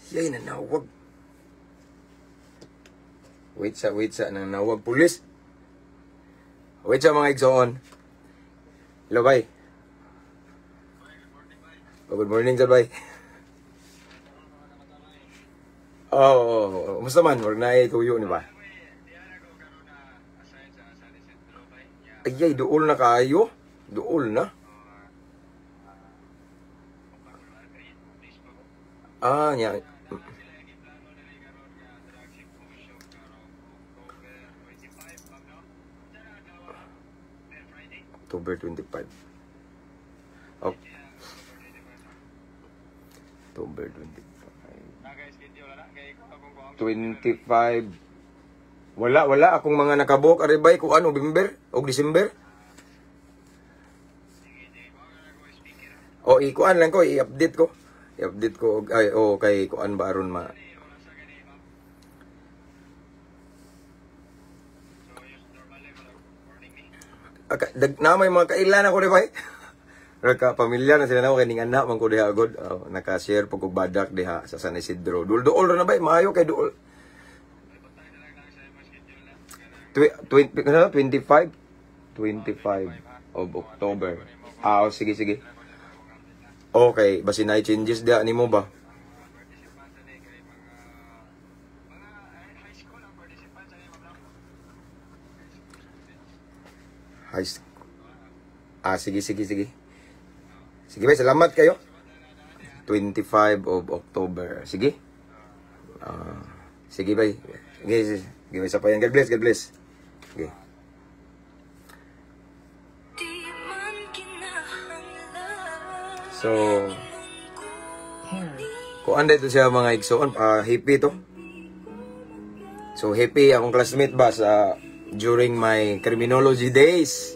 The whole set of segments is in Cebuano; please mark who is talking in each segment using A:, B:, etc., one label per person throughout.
A: Yay, nanawag. Wait sa, nanawag pulis. Wait sa, mga igsoon. Hello, bye. Oh, good morning, sir, bye. Oh, kumusta man? Huwag na tuyo ni ba? Ay, ay, duol na kayo. Duol na. Ah, nya. October 25. Oh. October 25. 25. Wala, wala. Akong mga nakabook, aribay, kung ano, November o December. O, ikuan lang ko, i-update ko. I-update ko, ay, o, kay kuan ba aron ma... Na may mga kailan ako, di ba? Raka pamilya na sila na ako, kay ning anak man ko diha agad. Oh, naka-share po kog badak diha sa San Isidro. Dul-duol ra na ba? Maayo kay duol. 25? 25 of October. Ah, oh, sige, sige. Okay, basi na changes diha nimo ba? High school. Ah, sige, sige, sige. Sige ba, salamat kayo. 25 of October. Sige. Sige ba. Sige, sige. Sige, sa pa yan. God bless, God bless. Sige. So, kuan dito siya mga igsoon. Happy to. So, happy akong classmate ba sa during my criminology days.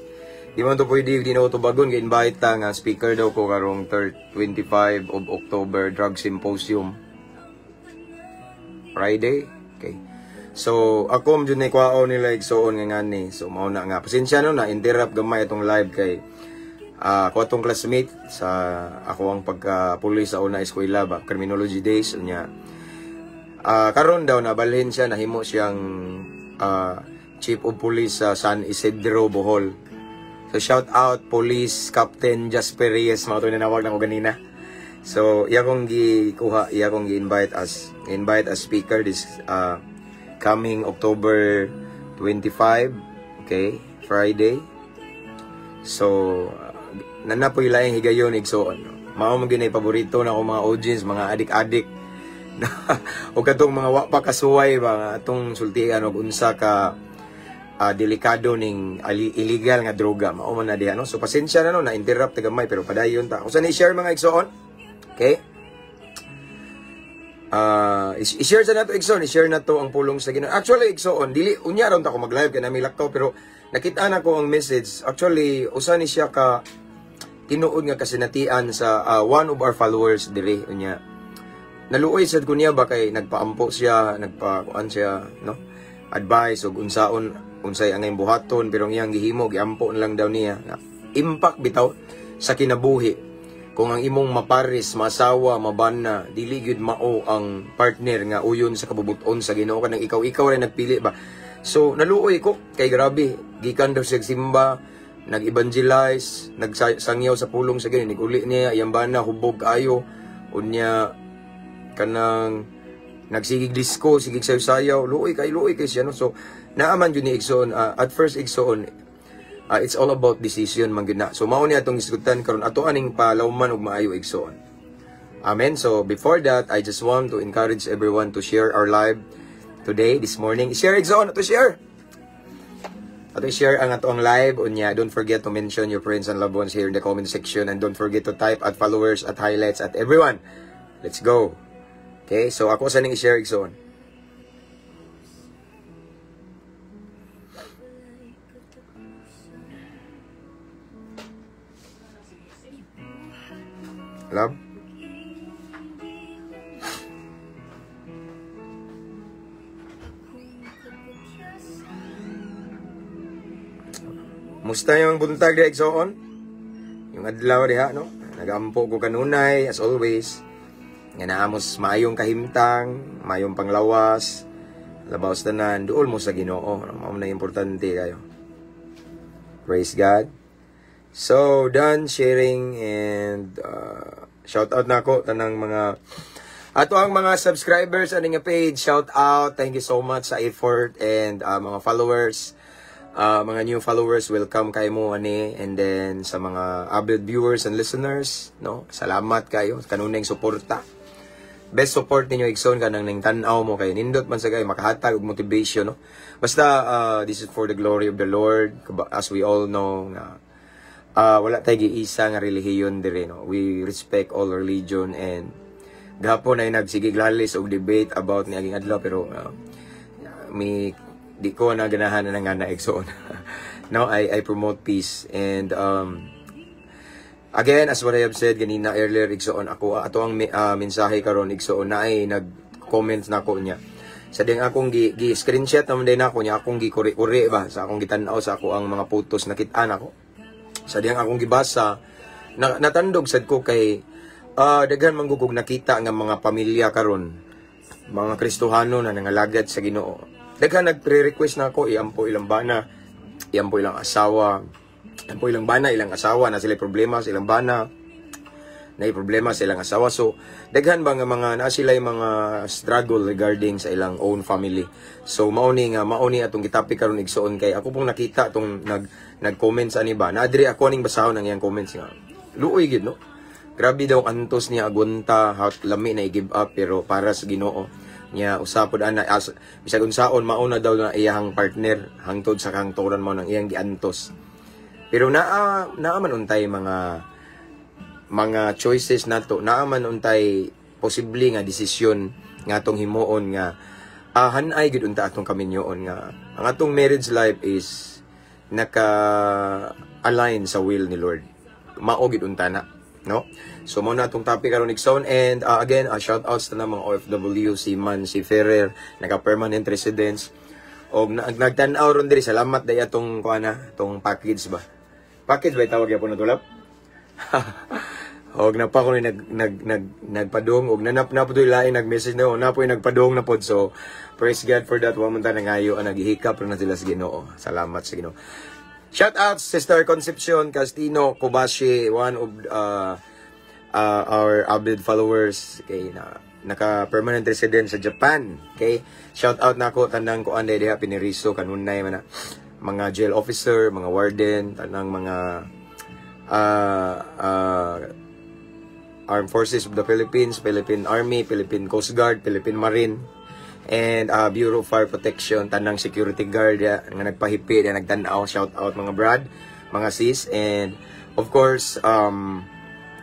A: Di man to pwede, di na ko tubagon. Ga-invite ta nga speaker daw ko karong 25 of October Drug Symposium. Friday? Okay. So, ako dyan ni kwao nila igsoon nga ngani. So, mauna nga. Pasensya no na, interrupt gamay itong live kay ako atong classmate sa ako ang pagka-pulis sa una eskwela ba, criminology days. Unya. Karon daw, nabalhin siya, nahimo siyang Chief of Police sa San Isidro, Bohol. So, shout out Police Captain Jasper Reyes, mga ito nanawag na ko ganina. So, iya kong gikuha, iya kong gi-invite as speaker this coming October 25, okay, Friday. So, nanapoy laing higayon igsoon. Mao man gyud paborito na ako mga audience, mga adik-adik. O katong mga wa pa kasuway ba atong sultian og unsa ka delikado ning illegal nga droga. Mao man na diha, no? So pasensya na no, na interrupt gamay pero padayon ta. Usa ni share mga igsoon. Okay? I-share sa nato igsoon, i-share na to ang pulong sa Ginoo. Actually igsoon, dili unya ron ta ko mag-live kay nami lakaw pero nakita na ko ang message. Actually usa ni siya ka tinuod nga kasinatian sa one of our followers diri unya. Naluoy sad ko niya ba kay nagpaampo siya, nagpakuan siya, no? Advice og unsaon unsay ang buhaton pero ang iyang gihimo giampo na lang daw niya. Impact bitaw sa kinabuhi. Kung ang imong mapares, masawa, mabana, dili gyud mao ang partner nga uyon sa kabubuton sa Ginoo kanang ikaw-ikaw ra nagpili ba. So naluoy ko kay grabe, gikan daw siya simba, nag-evangelize, nagsangyaw sa pulong sa Ginoo, niguli niya iyang bana hubog kaayo unya kanang nagsigig disco, sigig sayaw-sayaw, luoy kay siya, no? So naaman jud ni igsoon, at first igsoon, it's all about decision man gyud na. So mao ni atong isgutan karon ato aning palawman og maayo igsoon. Amen. So before that, I just want to encourage everyone to share our live today, this morning. Share igsoon, ato share. Ato share ang ato ang live unya. Don't forget to mention your friends and loved ones here in the comment section and don't forget to type at followers, at highlights, at everyone. Let's go. Okay, so ako sa ning i-share igsoon. Love? Musta yung buntag diha igsoon? Yung adlaw diha, no? Nagampo ko kanunay as always. Nga naa mos maayong kahimtang, maayong panglawas, labaw sa tanan, duol mo sa Ginoo. Mao na importante kayo. Praise God. So, done sharing and shout out na ako tanang mga ato ang mga subscribers ani nga page. Shout out. Thank you so much sa effort and mga followers. Mga new followers, welcome kayo mo ani. And then sa mga avid viewers and listeners, no? Salamat kayo kanunay suporta. Best support ninyo, igsoon, kanang ning tan-aw mo kay nindot man sa kay makahatag og motivation, no? Basta this is for the glory of the Lord. As we all know nga wala tay giisa nga relihiyon dire, no? We respect all religion and gahapon ay nagsige lalis og debate about ni aging adlaw, pero mi di ko na ganahan na nga na, igsoon, no? I promote peace and again, as what I have said ganina earlier, igsoon, ako ato ang mensahe karon, igsoon, na ay nag-comments na ko niya sa ding akong gi screenshot naman din ako niya, akong gi kuri-kuri ba sa akong gitan-aw sa ako ang mga photos nakit-an ako sa diyang akong gibasa na, natandog sad ko kay daghan man gud nakita nga mga pamilya karon, mga Kristohano na nangalagad sa Ginoo. Daghan nagpre-request na ako iampo ilang bana, iampo ilang asawa, iampo ilang bana, ilang asawa na sila problema sa ilang bana, na problema sa ilang asawa. So, daghan ba nga mga naa sila mga struggle regarding sa ilang own family. So, mao ni atong gitapik karon, igsoon, kay ako pong nakita tong nag-comment sa ani ba. Naa diri, ako ning basahon ang iyang comments nga. Luoy gid, no? Grabe daw antos niya agunta, hat lami na i-give up, pero para sa Ginoo niya usapod ana as bisag unsaon, mao na daw na iyang partner hangtod sa kahangturan mo ng iyang giantos. Pero naa naa man untay mga choices nato, naa man untay posible nga desisyon nga atong himuon nga hanay gid unta atong kaminyoon nga ang atong marriage life is naka align sa will ni Lord. Mao gid unta na, no? So mao na atong topic karon, igsoon, and again, shout outs na mga OFW, seaman, seafarer, naka permanent residence og nagtan-aw ron diri. Salamat day atong kuan na atong package ba, package ba tawag yapon na tulap. Og na pa ko ni nag nag nag nagpadung og nanap na po lain nag-message na na po nagpadung na pod. So praise God for that. Wa man ta nangayo ang naghihikap na sila sa Ginoo. Salamat sa Ginoo. Shout out Sister Concepcion Castino Kobashi, one of our avid followers kay na naka permanent resident sa Japan. Okay, shout out na ako tanang ko anday diha piniriso kanunay man na mga jail officer, mga warden, tanang mga Armed Forces of the Philippines, Philippine Army, Philippine Coast Guard, Philippine Marine, and Bureau of Fire Protection, tanang security guard ya, nga nagpahipi, ya, nagtanaw, shout out mga brad, mga sis, and of course,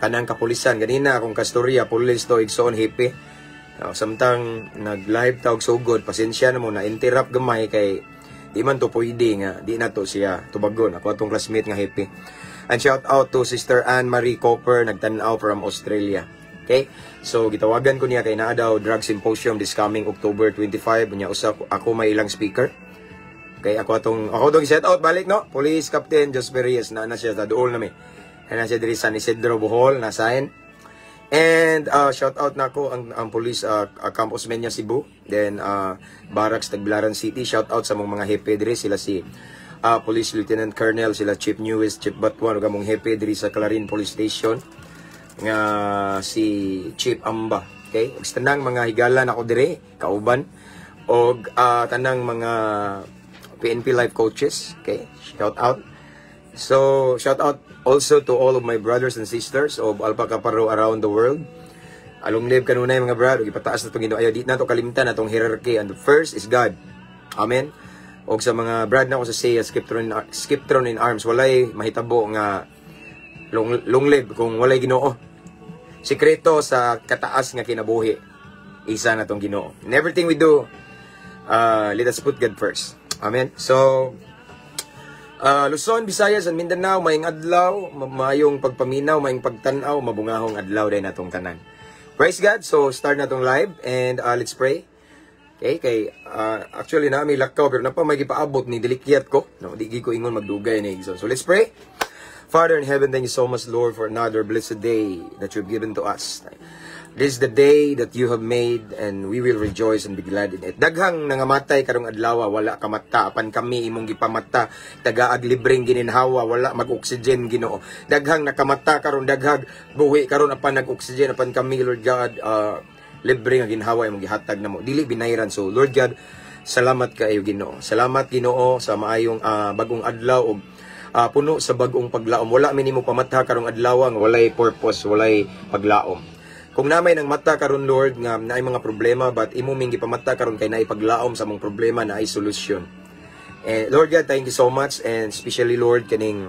A: tanang kapulisan. Ganina, akong kastorya, pulis to, igsoon, hipi. Samtang nag-live tawag sugod, pasensya na mo, na-interrupt gamay kay di man to pwede nga, di na to siya tubagon. Ako atong classmate nga hipi. And shout out to Sister Anne Marie Cooper, nagtanaw from Australia. Okay? So, gitawagan ko niya kay naa daw drug symposium this coming October 25. Unya usa ako may ilang speaker. Okay, ako atong set out balik, no? Police Captain Jos Reyes na na siya sa duol nami. Na siya diri sa San Isidro, Bohol, nasain. And shout out na ako ang police Camp Osmeña Cebu, then Barracks Tagbilaran City. Shout out sa mong mga hepe diri, sila si Police Lieutenant Colonel, sila Chief Newis, Chief Batuan, ug among hepe diri sa Clarin Police Station nga si Chief Amba. Okay? Ug sa tanang mga higala nako diri, kauban og tanang mga PNP life coaches, okay? Shout out. So, shout out also to all of my brothers and sisters of Alpha Kappa Rho around the world. Along live kanunay, mga brad, ug ipataas na itong Ginoo. Ayaw di na to kalimtan atong hierarchy, and the first is God. Amen. Og sa mga brad na ako sa SEA, Skiptron in Arms, walay mahitabo nga long live kung walay Ginoo. Sikreto sa kataas nga kinabuhi, isa na tong Ginoo. In everything we do, let us put God first. Amen. So, Luzon, Visayas, and Mindanao, maayong adlaw, maayong pagpaminaw, maayong pagtanaw, mabungahong adlaw din atong tanan. Praise God. So, start na tong live and let's pray. Okay, kay actually na may lakaw pero napa may gipaabot ni dilikyat ko. No, di ko ingon magdugay ni. So let's pray. Father in heaven, thank you so much, Lord, for another blessed day that you've given to us. This is the day that you have made and we will rejoice and be glad in it. Daghang nangamatay karong adlaw, wala kamata, apan kami imong gipamata, tagaag libreng gininhawa, wala mag-oxygen, Ginoo. Daghang nakamata karon, daghag buhi karon apan nag-oxygen, apan kami, Lord God, libre nga ginhawa imong gihatag namo. Dili binayran. So Lord God, salamat kaayo, Ginoo. Salamat, Ginoo, sa maayong bagong adlaw ug puno sa bagong paglaom. Wala mi nimo pamatha karong adlaw nga walay purpose, walay paglaom. Kung namay nang mata karon, Lord, nga naay mga problema, but imo ming gipamata karon kay naay paglaom sa mong problema, naay solusyon. Eh, Lord God, thank you so much and especially, Lord, kaning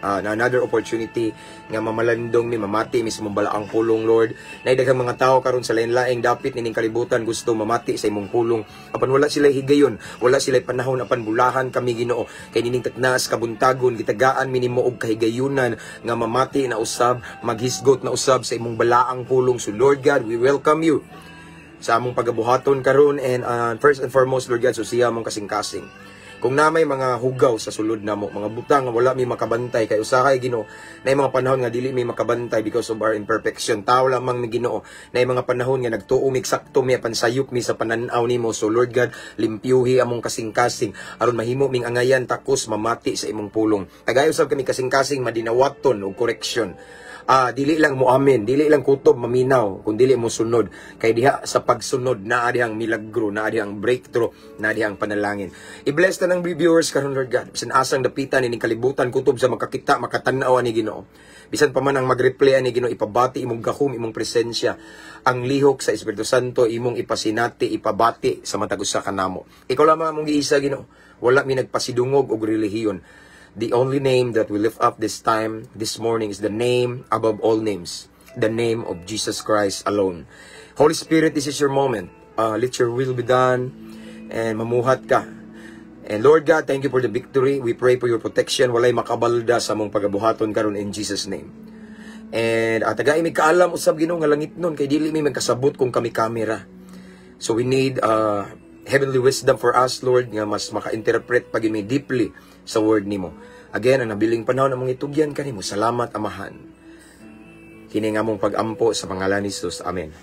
A: another opportunity nga mamalandong mi, mamati mi sa imong balaang pulong, Lord. Naay daghang mga tao karon sa lain-laing dapit nining kalibutan gusto mamati sa imong pulong apan wala sila higayon, wala sila panahon, apan bulahan kami, Ginoo, kay nining taknas kabuntagon gitagaan mi nimo og kahigayunan nga mamati na usab, maghisgot na usab sa imong balaang pulong. So Lord God, we welcome you sa among pagabuhaton karon and first and foremost, Lord God, susiha among kasing-kasing. Kung na may mga hugaw sa sulod namo, mga butang nga wala mi makabantay, kay usahay, Ginoo, na mga panahon nga dili mi makabantay because of our imperfection. Tao lamang mi, Ginoo, na mga panahon nga nagtuo mi sakto mi apan sayop mi sa pananaw nimo. So Lord God, limpyuhi among kasing-kasing aron mahimo ming angayan takos mamati sa imong pulong. Tagay usab kami kasing-kasing madinawaton og correction. Dili lang mo amen, dili lang kutob maminaw, kung dili mo sunod. Kay diha sa pagsunod naa dihang milagro, naa dihang breakthrough, naa dihang panalangin. I-bless ta ng viewers karon, Lord God. Bisan asang dapitan ining kalibutan, kutob sa makakita, makatan-aw ani, Ginoo. Bisan pa man ang mag-replay ani, Ginoo, ipabati imong gahom, imong presensya. Ang lihok sa Espiritu Santo imong ipasinati, ipabati sa matag usa kanamo. Ikaw lamang among giisa, Ginoo. Wala mi nagpasidungog og relihiyon. The only name that we lift up this time, this morning, is the name above all names, the name of Jesus Christ alone. Holy Spirit, this is your moment. Let your will be done and mamuhat ka. And Lord God, thank you for the victory. We pray for your protection. Walay makabalda sa among pagabuhaton karon in Jesus' name. And tagai mi kaalam usab, Ginoo, nga langit nun kay dili mi magkasabot kung kami kamera. So we need heavenly wisdom for us, Lord, nga mas maka-interpret pag mi deeply sa word nimo. Again, ang nabiling panahon among itugyan kanimo. Salamat, Amahan. Kini nga among pag-ampo sa pangalan ni Jesus. Amen.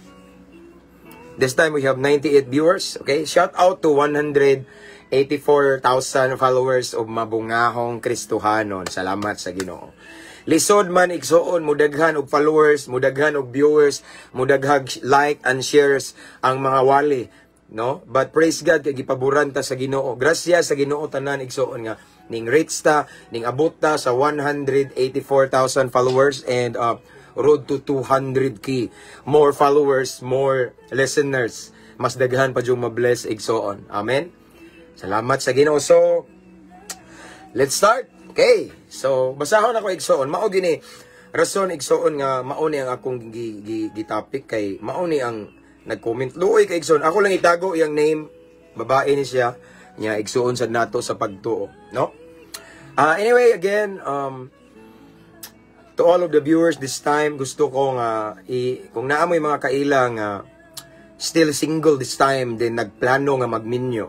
A: This time we have 98 viewers. Okay? Shout out to 184,000 followers of Mabungahong Kristohanon. Salamat sa Ginoo. Lisod man, igsuon, mudaghan og followers, mudaghan og viewers, mudaghag like and shares ang mga wali, no? But praise God kay gipaboran ta sa Ginoo. Grasya sa Ginoo tanan, igsuon, nga ning reach ta, ning abot ta sa 184,000 followers and road to 200K. More followers, more listeners. Mas daghan pa yung mabless, igsoon. Amen. Salamat sa Ginoo. So, let's start. Okay. So, basahon ako, igsoon. Mao gini rason, igsoon, nga mao ni ang akong gi, gi, gi topic kay mao ni ang nag-comment. Luoy kay, igsoon. Ako lang itago iyang name. Babae ni siya. Nya igsuon sa nato sa pagtuo, no? Anyway, again, to all of the viewers this time, gusto ko nga kung naa mo'y mga kaila nga still single this time, then nagplano nga magminyo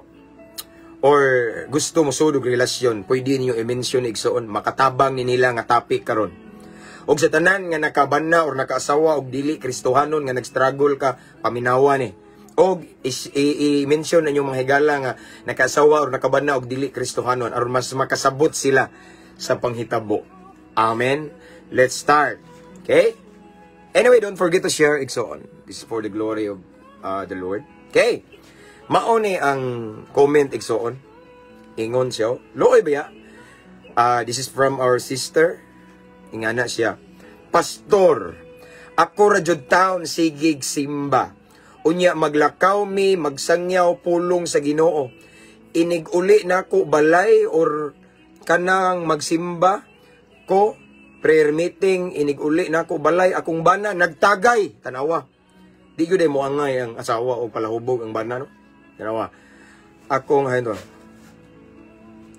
A: or gusto mo sudog relasyon, pwede niyo i-mention, igsoon, makatabang ni nila nga topic karon. Og sa tanan nga nakabana or nakaasawa og dili Kristohanon nga nag-struggle ka, paminawa ni. Og i-mention inyong mga higala nga nakaasawa or nakabana og dili Kristohanon aron mas makasabot sila sa panghitabo. Amen. Let's start. Okay? Anyway, don't forget to share, igsoon. This is for the glory of the Lord. Okay. Mao ni ang comment, igsoon. Ingon siya. Luoy ba ya? This is from our sister. Ingana siya. "Pastor, ako ra jud taon sigig simba. Unya maglakaw mi, magsangyaw pulong sa Ginoo. Inig uli nako balay or kanang magsimba ko prayer meeting, inig uli nako balay, akong bana nagtagay." Tanawa. Di gyud mo angay ang asawa o palahubog ang bana, no? Tanawa. Akong hayon.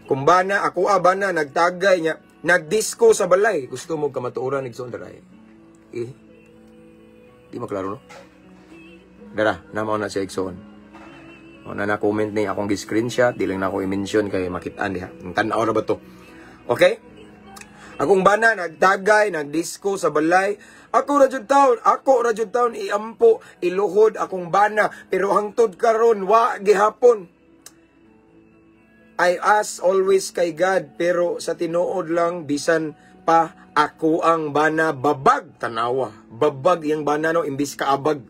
A: Kung bana, ako a bana nagtagay niya, nagdisco sa balay. Gusto mo kamatuoran, igsoon, daray? Eh. Di maklaro, no? Dara, namaw na siya, igsoon. O, na na-comment ni akong gi-screenshot, di lang na ako i-mention kay makitaan diha. Ang tan-aw ra ba to? Okay? "Akong bana nagtagay, nagdisco sa balay. Ako ra jud taon, ako ra jud taon iampo, iluhod akong bana, pero hangtod karon wa gihapon. I ask always kay God, pero sa tinuod lang, bisan pa ako ang bana babag, tanawa. Babag iyang bana, no, imbis kaabag.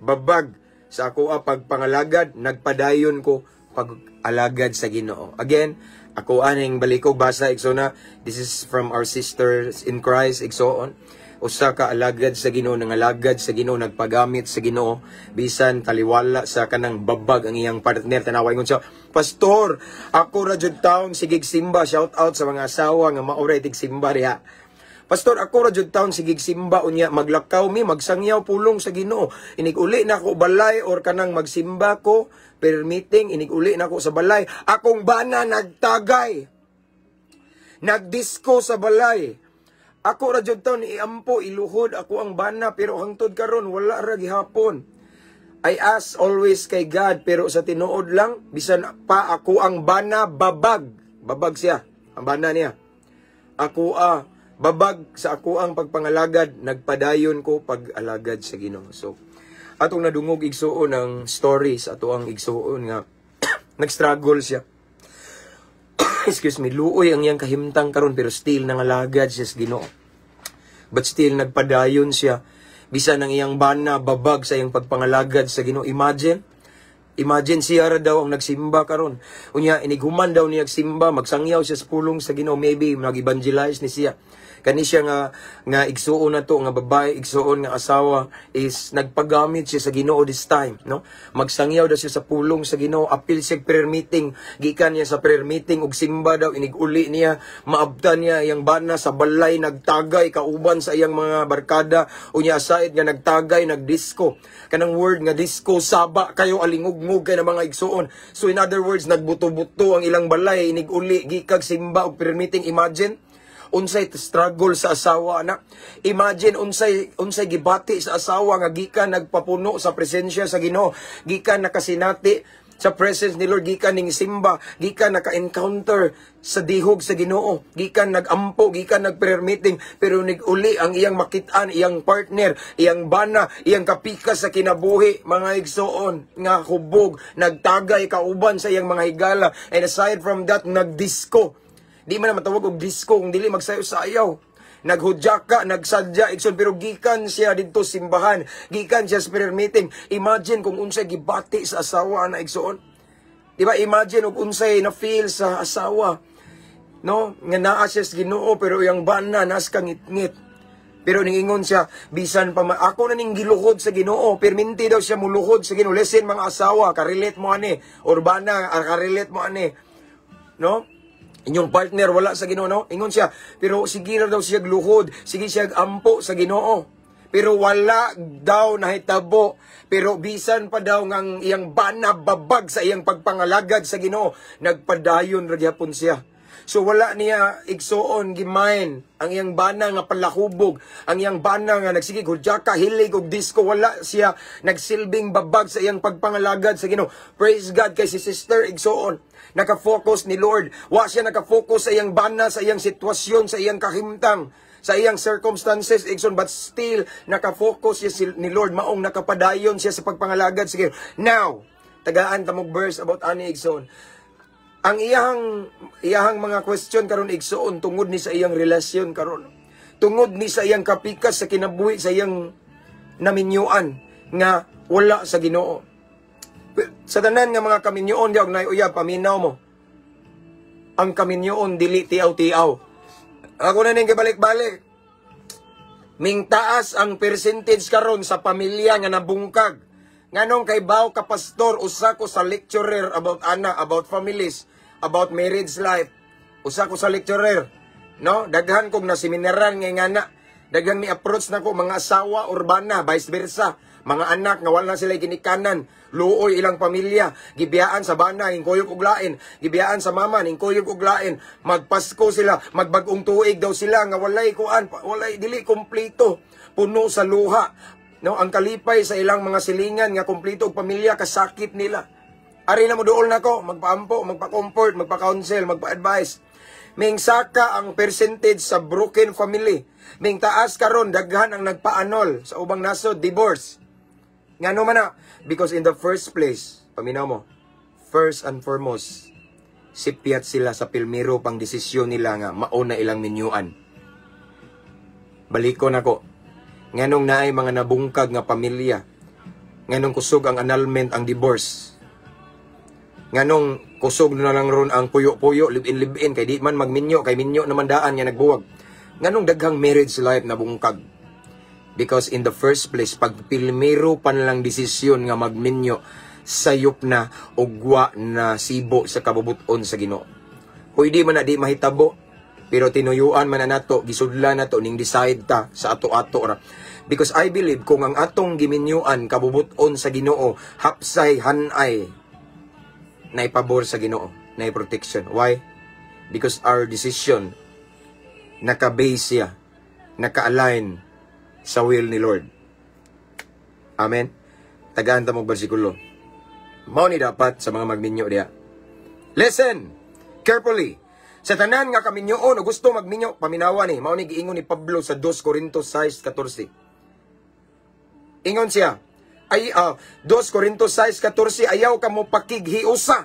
A: Babag sa ako a pagpangalagad, nagpadayon ko pag-alagad sa Ginoo. Again, ako aning balikog basa, igsoon. This is from our sisters in Christ, igsoon. Usa ka alagad sa Ginoo, nangalagad sa Ginoo, nagpagamit sa Ginoo bisan taliwala sa kanang babag ang iyang partner. Tanawa, ingon siya, "Pastor, ako ra jud taon sigig simba." Shout out sa mga asawa nga maoray tig simba diha. "Pastor, ako ra jud taon sigig simba, unya maglakaw mi, magsangyaw pulong sa Ginoo. Inig uli na ako balay or kanang magsimba ko, prayer meeting, inig uli na ako sa balay, akong bana nagtagay. Nagdisko sa balay. Ako ra jud taon iampo, iluhod ako ang bana, pero hangtod karon wala ra gihapon. I ask always kay God, pero sa tinuod lang, bisan pa ako ang bana babag." Babag siya, ang bana niya. "Ako a babag sa ako ang pagpangalagad, nagpadayon ko pag-alagad sa Ginoo." So atong nadungog, igsuon, ang stories ato ang igsuon nga nag-struggle siya. Excuse me, luoy ang iyang kahimtang karon, pero still nangalagad siya sa Ginoo. But still nagpadayon siya bisan ang iyang bana babag sa iyang pagpangalagad sa Ginoo. Imagine. Imagine, siya ra daw ang nagsimba karon. Unya inighuman daw niya simba, magsangyaw siya sa pulong sa Ginoo, maybe mag-evangelize ni siya. Kani siya nga igsuon na to nga babae, igsuon nga asawa is nagpagamit siya sa Ginoo this time, no? Magsangyaw daw siya sa pulong sa Ginoo, apil siya prayer meeting, gikan niya sa prayer meeting ug simba daw, inig-uli niya, maabtan niya iyang bana sa balay nagtagay kauban sa iyang mga barkada, unya aside nga nagtagay, nagdisco. Kanang word nga disco, saba kayo, alingugngog kay na mga igsuon. So in other words, nagbuto-buto ang ilang balay inig-uli gikag simba ug prayer meeting. Imagine unsay struggle sa asawa na. Imagine unsay gibati sa asawa nga gikan nagpapuno sa presensya sa Ginoo, gikan nakasinati sa presence ni Lord, gikan ning simba, gikan naka-encounter sa dihog sa Ginoo, gikan nagampo, gikan nag prayer meeting, pero nig-uli ang iyang makit-an, iyang partner, iyang bana, iyang kapikas sa kinabuhi, mga igsuon, nga hubog, nagtagay kauban sa iyang mga higala, and aside from that, nagdisco. Di man na matawag og disco kung dili magsayo-sayaw. Naghudyaka, nagsadya, igsoon, pero gikan siya didto simbahan, gikan siya sa prayer meeting. Imagine kung unsay gibati sa asawa na, igsoon. Di ba? Imagine og unsay na feel sa asawa. No? Nga naa siya sa Ginoo, pero iyang bana nas kangitngit. Pero ningingon siya, bisan pa ako na ning giluhod sa Ginoo, perminti daw siya muluhod sa Ginoo. Listen, mga asawa, karelate mo ani, or bana, karelate mo ani. No? Inyong partner wala sa Ginoo, no? Ingon siya, pero sige ra daw siya luhod, sige siya ampo sa Ginoo. Pero wala daw nahitabo. Pero bisan pa daw ngang iyang bana babag sa iyang pagpangalagad sa Ginoo, nagpadayon ra gyapon siya. So wala niya, igsuon, gimain ang iyang bana nga palahubog, ang iyang bana nga nagsige hudyaka, hilig og disco, wala siya nagsilbing babag sa iyang pagpangalagad sa Ginoo. Praise God kay si sister, igsuon, naka-focus ni Lord. Wa siya naka-focus sa iyang bana, sa iyang sitwasyon, sa iyang kahimtang, sa iyang circumstances, igsoon, but still naka-focus siya ni Lord, maong nakapadayon siya sa pagpangalagad sa Ginoo. Now, tagaan ta mog verse about ani, igsoon. Ang iyahang mga question karon, igsuon, tungod ni sa iyang relasyon karon. Tungod ni sa iyang kapikas sa kinabuhi sa iyang naminyuan nga wala sa Ginoo. Sa tanan nga mga kaminyoon diha og uyab, paminaw mo. Ang kaminyoon dili tiaw-tiaw. Ako na ning gibalik-balik. Mingtaas ang percentage karon sa pamilya nga nabungkag. Nganong kay baw ka, pastor? Usa ko sa lecturer about ana, about families, about marriage life. Usa ko sa lecturer. No? Daghan kog na seminaran ngay ngana. Daghan mi approach nako mga asawa urbana, vice versa. Mga anak nga wala sila ginikanan, luoy ilang pamilya, gibiyaan sa bana, ning kuyog og lain, gibiyaan sa mama, ning kuyog og lain. Magpasko sila, magbag-ong tuig daw sila nga walay kuan, walay, dili kompleto, puno sa luha. No, ang kalipay sa ilang mga silingan nga kompleto og pamilya, kasakit nila. Ari na mo duol nako, magpaampo, magpa-comfort, magpa-counsel, magpa-advise. Mingsaka ang percentage sa broken family. Ming taas karon, daghan ang nagpa-annul sa ubang nasod, divorce. Ngano man na? Because in the first place, paminaw mo, first and foremost, sipyat sila sa pilmiro pang desisyon nila nga mauna ilang minyuan. Balikon ako. Nganong naay mga nabungkag nga pamilya? Nganong kusog ang annulment, ang divorce? Nganong kusog na lang ron ang puyo-puyo, live-in, live-in, kay di man magminyo, kay minyo naman daan nga nagbuwag? Nganong daghang marriage life na bungkag? Because in the first place, pag pilmiro pa lang desisyon nga magminyo, sayop na ugwa na sibo sa kabubuton sa Ginoo. Pwede man na di mahitabo, pero tinuyuan man na nato, gisudlan nato ning decide ta sa ato-ato ra. Because I believe kung ang atong giminyuan kabubuton sa Ginoo, hapsay hanay na ipabor sa Ginoo, na protection. Why? Because our decision naka-base siya, naka-align sa will ni Lord. Amen. Tagaan ta mo bersikulo. Mao ni dapat sa mga magminyo diha. Listen carefully. Sa tanan nga kaminyoon o gusto magminyo, paminawa ni, mao ni giingon ni Pablo sa 2 Corinto 6:14. Ingon siya, ay 2 Corinto 6:14, "Ayaw kamo pakighiusa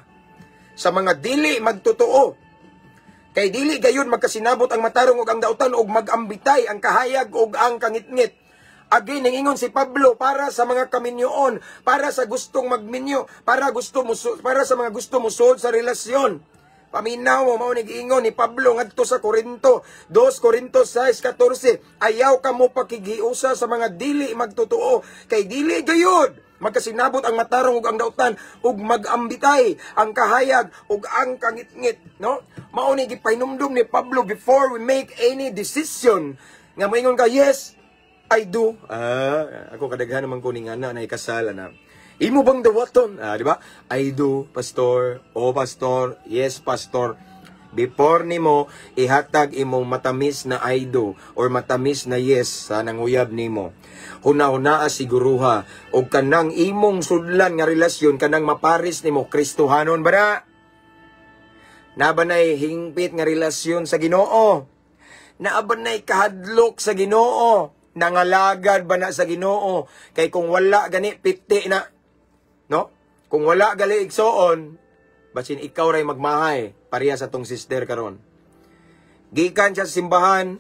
A: sa mga dili magtotoo. Kay dili gayon magkasinabot ang matarong ug ang dautan ug magambitay ang kahayag ug ang kangitngit." Again, ningingon si Pablo para sa mga kaminyoon, para sa gustong magminyo, para sa mga gusto musulod sa relasyon. Paminaw mo, mao ni giingon ni Pablo ngadto sa Korinto, 2 Corinto 6:14, "Ayaw kamo pakighiusa sa mga dili magtotoo, kay dili gayud magkasinabot ang matarong ug ang dautan ug magambitay ang kahayag ug ang kangitngit," no? Mao ni gipahinumdum ni Pablo before we make any decision nga moingon ka, "Yes, I do." Ah, ako kadaghan naman ko ning ana na ikasal na. "Imo bang dawaton?" Ah, di ba? "I do, pastor." "Oh, pastor." "Yes, pastor." Before nimo ihatag imong matamis na "I do" or matamis na "yes" sa nanguyab nimo, huna-hunaa siguruha og kanang imong sudlan nga relasyon, kanang maparis nimo, Kristohanon ba na? Naa ba nay hingpit nga relasyon sa Ginoo? Naa ba nay kahadlok sa Ginoo? Nangalagad ba na sa Ginoo? Kay kung wala gani, piti na. No? Kung wala gali, igsoon, basin ikaw ray magmahay, pareha sa tong sister karon. Gikan siya sa simbahan,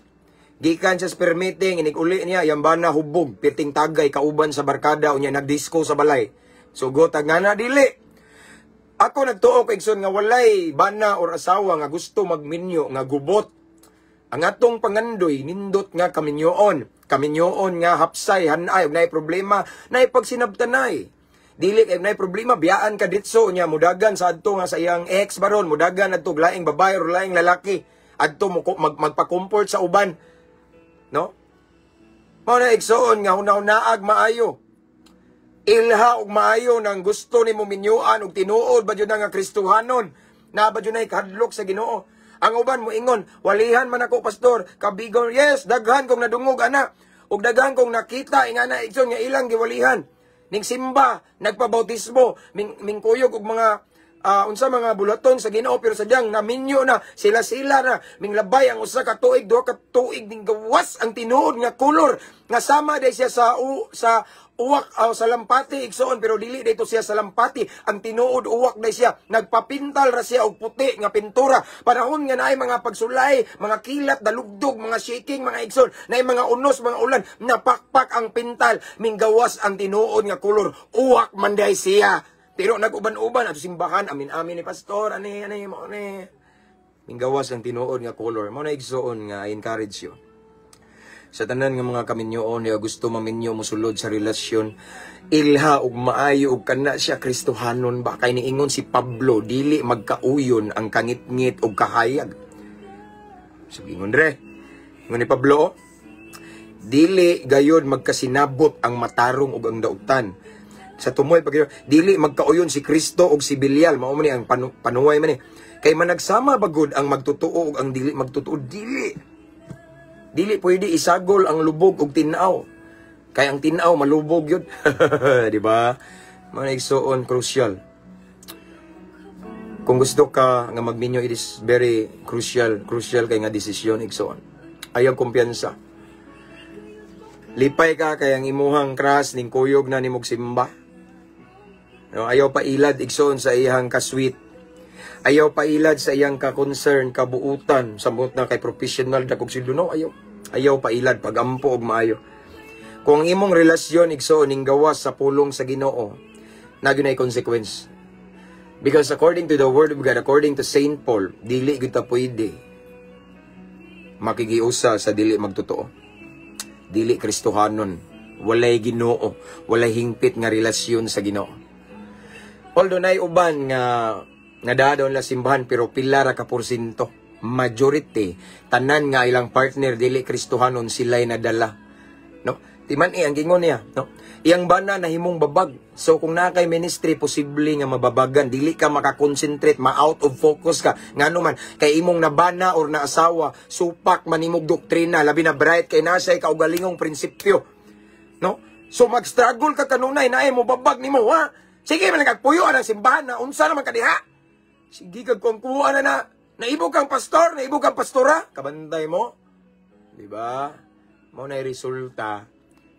A: gikan siya sa prayer meeting, inig-uli niya, yamba na hubog, piting tagay, kauban sa barkada, unya nagdisco sa balay. Sugot nga na dili. Ako nagtuo kay, igsoon, nga walay bana or asawa nga gusto magminyo nga gubot. Ang atong pangandoy, nindot nga kaminyoon. Kaminyoon nga hapsay, hanay, ug naay problema, naay pagsinabtanay. Dili kay naay problema, biyaan ka ditso nya mudagan sa adto nga sa iyang ex baron, mudagan adto laing babae or laing lalaki. Adto mo magpa-comfort sa uban. No? Mao na, igsoon, nga huna-hunaag maayo. Ilha og maayo nang gusto nimo minyuan og tinuod ba jud na nga Kristohanon. Na ba jud na kahadlok sa Ginoo. Ang uban mo ingon, "Walihan man ako, pastor, kabigon." Yes, daghan kong nadungog ana. Ug daghan kong nakita ingana, igsoon, nga ilang giwalihan. Ning simba, nagpabautismo, ming kuyog og mga unsa mga bulaton sa Ginoo, pero sadyang naminyo na sila sila na minglabay ang 1 ka tuig, 2 ka tuig, ning gawas ang tinuod nga kolor nga sama day siya sa uwak sa lampati, igsoon, pero dili dito siya sa lampati ang tinuod. Uwak day siya, nagpapintal ra siya og puti nga pintura. Panahon nga naay mga pagsulay, mga kilat, dalugdog, mga shaking, mga igsoon, naay mga unos, mga ulan, napakpak ang pintal, minggawas ang tinuod nga kolor, uwak man day siya, pero nag-uban-uban ato simbahan, amin-amin ni pastor, ani ani mo ni minggawas ang tinuod nga color. Mao na, igsoon, nga I encourage you. Sa tanan nga mga kaminyoon nga gusto maminyo, mosulod sa relasyon, ilha og maayo og kana siya Kristohanon ba, kay niingon si Pablo, dili magkauyon ang kangitngit og kahayag. So ingon dre. Ingon ni Pablo, "Dili gayod magkasinabot ang matarong ug ang dautan." Sa tumoy pag dili magkauyon si Kristo ug si Belial, mao man ni ang panuway man ni. Kay managsama bagod ang magtotoo ug ang dili magtotoo? Dili. Dili pwede isagol ang lubog ug tin-aw. Kay ang tin-aw malubog yun. Di ba? Mga igsoon, crucial. Kung gusto ka nga magminyo, it is very crucial, crucial kay nga desisyon, igsoon. Ayaw kumpiyansa. Lipay ka kay ang imuhang crush ning kuyog na nimog simba. No, ayaw pa ilad, igsoon, sa iyang ka-sweet. Ayaw pa ilad sa iyang ka-concern, kabuutan, samot na kay professional dakog sildo, no, ayaw. Ayaw pa ilad pagampo og maayo. Kung ang imong relasyon, igsoon, ning gawas sa pulong sa Ginoo, naa gyud consequence. Because according to the word of God, according to Saint Paul, dili gyud ta pwede makigiusa sa dili magtotoo. Dili Kristohanon, walay Ginoo, walay hingpit nga relasyon sa Ginoo. Although naay uban nga nga dadon la simbahan, pero pila ra ka porsyento. Majority tanan nga ilang partner dili Kristohanon, sila'y nadala. No? Timan eh ang gingon niya, no? Iyang bana nahimong babag. So kung naa kay ministry, posible nga mababagan, dili ka makakonsentrate, ma out of focus ka. Ngano man kay imong nabana or naasawa, supak man imong doktrina, labi na bright kay nasa kaugalingong prinsipyo. No? So mag-struggle ka kanunay, naay mo babag nimo, ha? Sige man lang puyo ang simbahan na unsa naman kadiha. Sige kag kung kuha na na. Naibog kang pastor, naibog kang pastora, kabantay mo. Di ba? Mao na resulta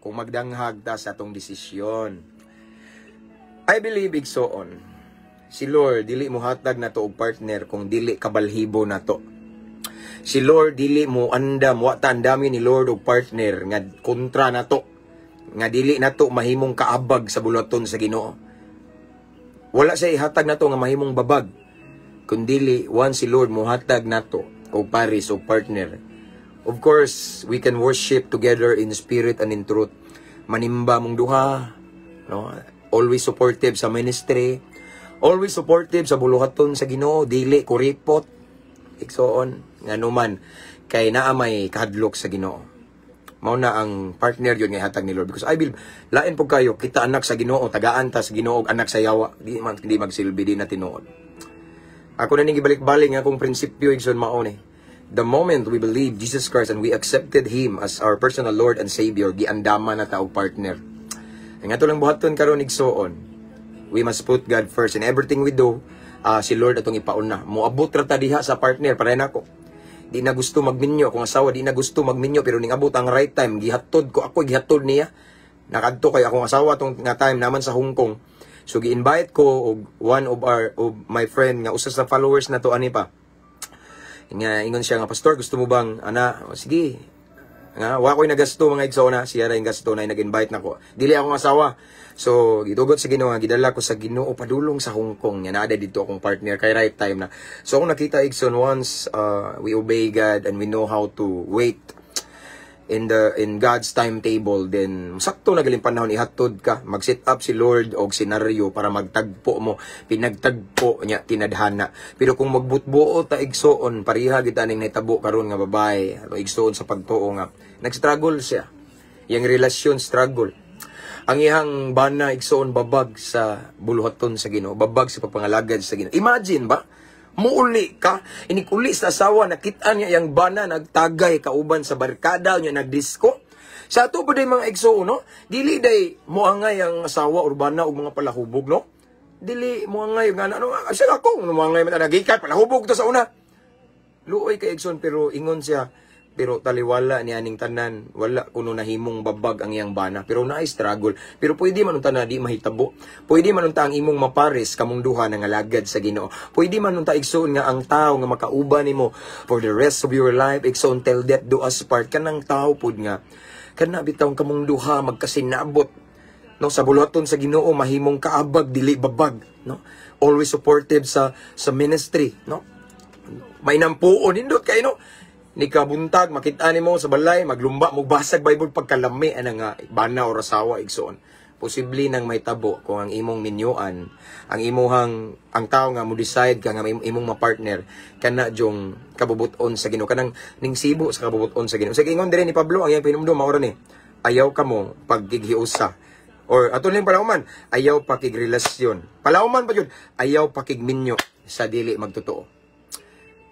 A: kung magdanghag ta sa atong desisyon. I believe, igsoon, si Lord dili mo hatag na to og partner kung dili kabalhibo na to. Si Lord dili mo andam, wa ta andami ni Lord og partner nga kontra na to. Nga dili na to mahimong kaabag sa buluhaton sa Ginoo. Wala siya ihatag nato nga mahimong babag. Kundili, once si Lord mohatag nato og paris o partner. Of course, we can worship together in spirit and in truth. Manimba mong duha, no? Always supportive sa ministry, always supportive sa buluhaton sa Ginoo, dili kuripot. Igsoon, ngano man kay naa may kahadlok sa Ginoo. Mao na ang partner yun nga hatag ni Lord because I believe lain po kayo kita anak sa Ginoo, tagaan ta sa Ginoo og anak sa yawa, di man di magsilbi, di na tinuod. Ako na ning gibalik-balik nga akong prinsipyo, igsoon, mao ni. The moment we believe Jesus Christ and we accepted Him as our personal Lord and Savior, giandama na ta og partner. Ang ato lang buhaton karon, igsoon, we must put God first in everything we do. Si Lord atong ipauna. Moabot ra ta diha sa partner para nako. Di na gusto magminyo akong asawa, di na gusto magminyo, pero ning abot ang right time, gihatod ko ako, gihatod niya. Nakadto kay akong asawa tong nga time naman sa Hong Kong. So gi-invite ko og one of our of my friend nga usa sa followers na to ani pa. Nga ingon siya nga, "Pastor, gusto mo bang ana?" "O, sige." Nga wa ko'y nagasto, mga igsoon, na siya ra yung gasto na nag-invite nako. Dili akong asawa. So gitugot sa Ginoo nga gidala ko sa Ginoo padulong sa Hong Kong nga naa dito akong partner kay right time na. So akong nakita, igsoon, once we obey God and we know how to wait in God's timetable, then sakto na galing panahon ihatod ka, mag-set up si Lord og senaryo para magtagpo mo, pinagtagpo niya tinadhana. Pero kung magbutbuo ta, igsoon, pareha gid aning nahitabo karon nga babae ato, igsoon, sa pagtuo nga nag-struggle siya, yang relasyon struggle, ang iyang bana, igsoon, babag sa buluhaton sa Ginoo, babag sa pagpangalagad sa Ginoo. Imagine ba, muuli ka, inikuli sa asawa, nakita niya yang bana, nagtagay kauban sa barkada niya, nagdisko. Sa ato pa day, mga igsoon, no? Dili day moangay ang asawa or bana og mga palahubog, no? Dili moangay nga ano, siya ako, moangay man nagikat palahubog to sa una. Luoy kay, igsoon, pero ingon siya, pero taliwala ni aning tanan, wala kuno nahimong babag ang iyang bana, pero naay struggle. Pero pwede man unta na di mahitabo. Pwede man unta ang imong mapares kamong duha nga alagad sa Ginoo. Pwede man unta, igsoon, nga ang tao nga makauban nimo for the rest of your life, igsoon, till death do us part, kanang tao pud nga kana bitaw kamong duha magkasinabot, no, sa buluhaton sa Ginoo, mahimong kaabag dili babag, no, always supportive sa ministry, no, may nampuon nindot kay, no, ni kabuntag makita nimo sa balay maglumba mo basag Bible pagkalami ana nga bana or asawa, igsoon. Posible nang mahitabo kung ang imong minyuan, ang imuhang ang tao nga mo decide ka nga imong ma-partner kana jong kabubut-on sa Ginoo, kanang ning sibo sa kabubut-on sa Ginoo. Sa ingon dire ni Pablo, ang iyang pinumdum mao ra ni: ayaw kamo pagkighiusa or ato ning palauman, ayaw pakigrelasyon, palauman pa jud, ayaw pakigminyo sa dili magtotoo.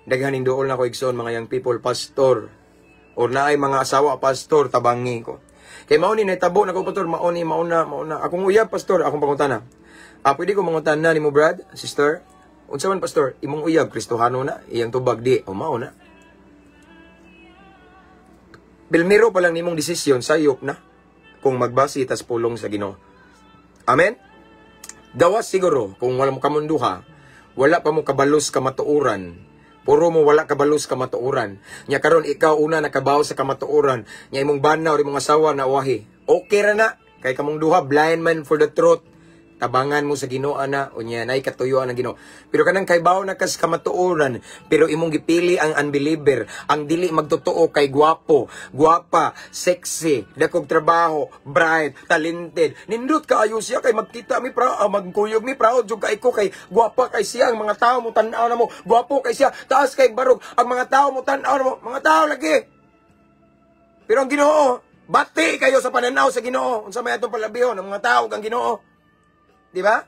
A: Daghan ning duol na ko, igsoon, mga young people, "Pastor," or naay mga asawa, "Pastor, tabangi ko. Kay mao ni nahitabo na ko, pastor, mao ni, mao na, mao na. Akong uyab, pastor." Akong pangutana. Ah, pwede ko mangutana nimo, brad, sister? Unsa man, pastor, imong uyab Kristohano na, iyang tubag di, o mao na. Pilmiro pa lang nimong desisyon, sayop na. Kung magbase tas pulong sa Ginoo. Amen? Gawas siguro, kung wala mo kamunduha, wala pa mo kabalos kamatuoran, puro mo wala kabalos kamatuoran. Nya karon ikaw una nakabaw sa kamatuoran, nya imong bana or imong asawa na wahi. Okay ra na kay kamong duha blind man for the truth. Tabangan mo sa Ginoo ana, unya nay katuyuan ang Ginoo. Pero kanang kaybaw na kas kamatuoran, pero imong gipili ang unbeliever, ang dili magtotoo kay gwapo, gwapa, sexy, dakog trabaho, bright, talented. Nindot kaayo siya kay magkita mi pra, magkuyog mi, proud jud kay ko kay gwapa kay siya, ang mga tao mo tan-aw na mo, gwapo kay siya, taas kay barog, ang mga tao mo tan-aw na mo, mga tao lagi. Pero ang Ginoo, bati kayo sa pananaw sa Ginoo. Unsa may atong palabihon ang mga tao kang Ginoo? Di ba?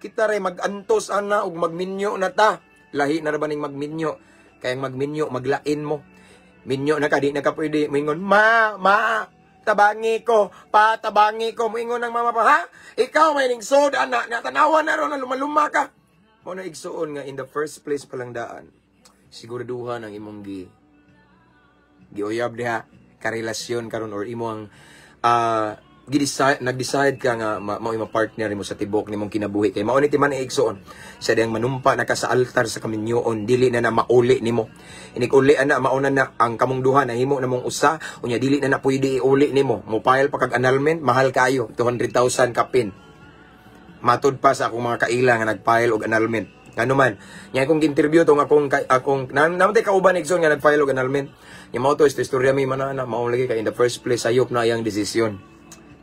A: Kita ray mag-antos ana ug magminyo na ta. Lahi na ra ba ning magminyo? Kay ang magminyo, maglain mo. Minyo na ka, di na ka pwede moingon, "Ma, ma, tabangi ko, pa, tabangi ko." Moingon ng mama pa, "Ha? Ikaw may ning sod ana, natanawan na ron na lumaluma ka." Mao na, igsuon, nga in the first place pa lang daan, siguraduhan ang imong giuyab diha, karelasyon karon or imo ang gi-decide, nag-decide ka nga mao imong partner nimo sa tibok nimong kinabuhi, kay mao ni timan igsuon sa diyang manumpa na ka sa altar sa kaminyoon, dili na na mauli nimo. Inig uli ana, mauna na ang kamong duha nahimo na mong usa. Unya dili na na pwede iuli nimo. Mo file pa kag annulment, mahal kayo, 200,000 kapin, matud pa sa akong mga kaila nga nag-file og annulment. Ngano man nya akong gi-interview tong akong namatay kauban, igsoon, nga nag-file og annulment nya, mao to istorya mi man na mao lagi kay in the first place sayop na iyang desisyon,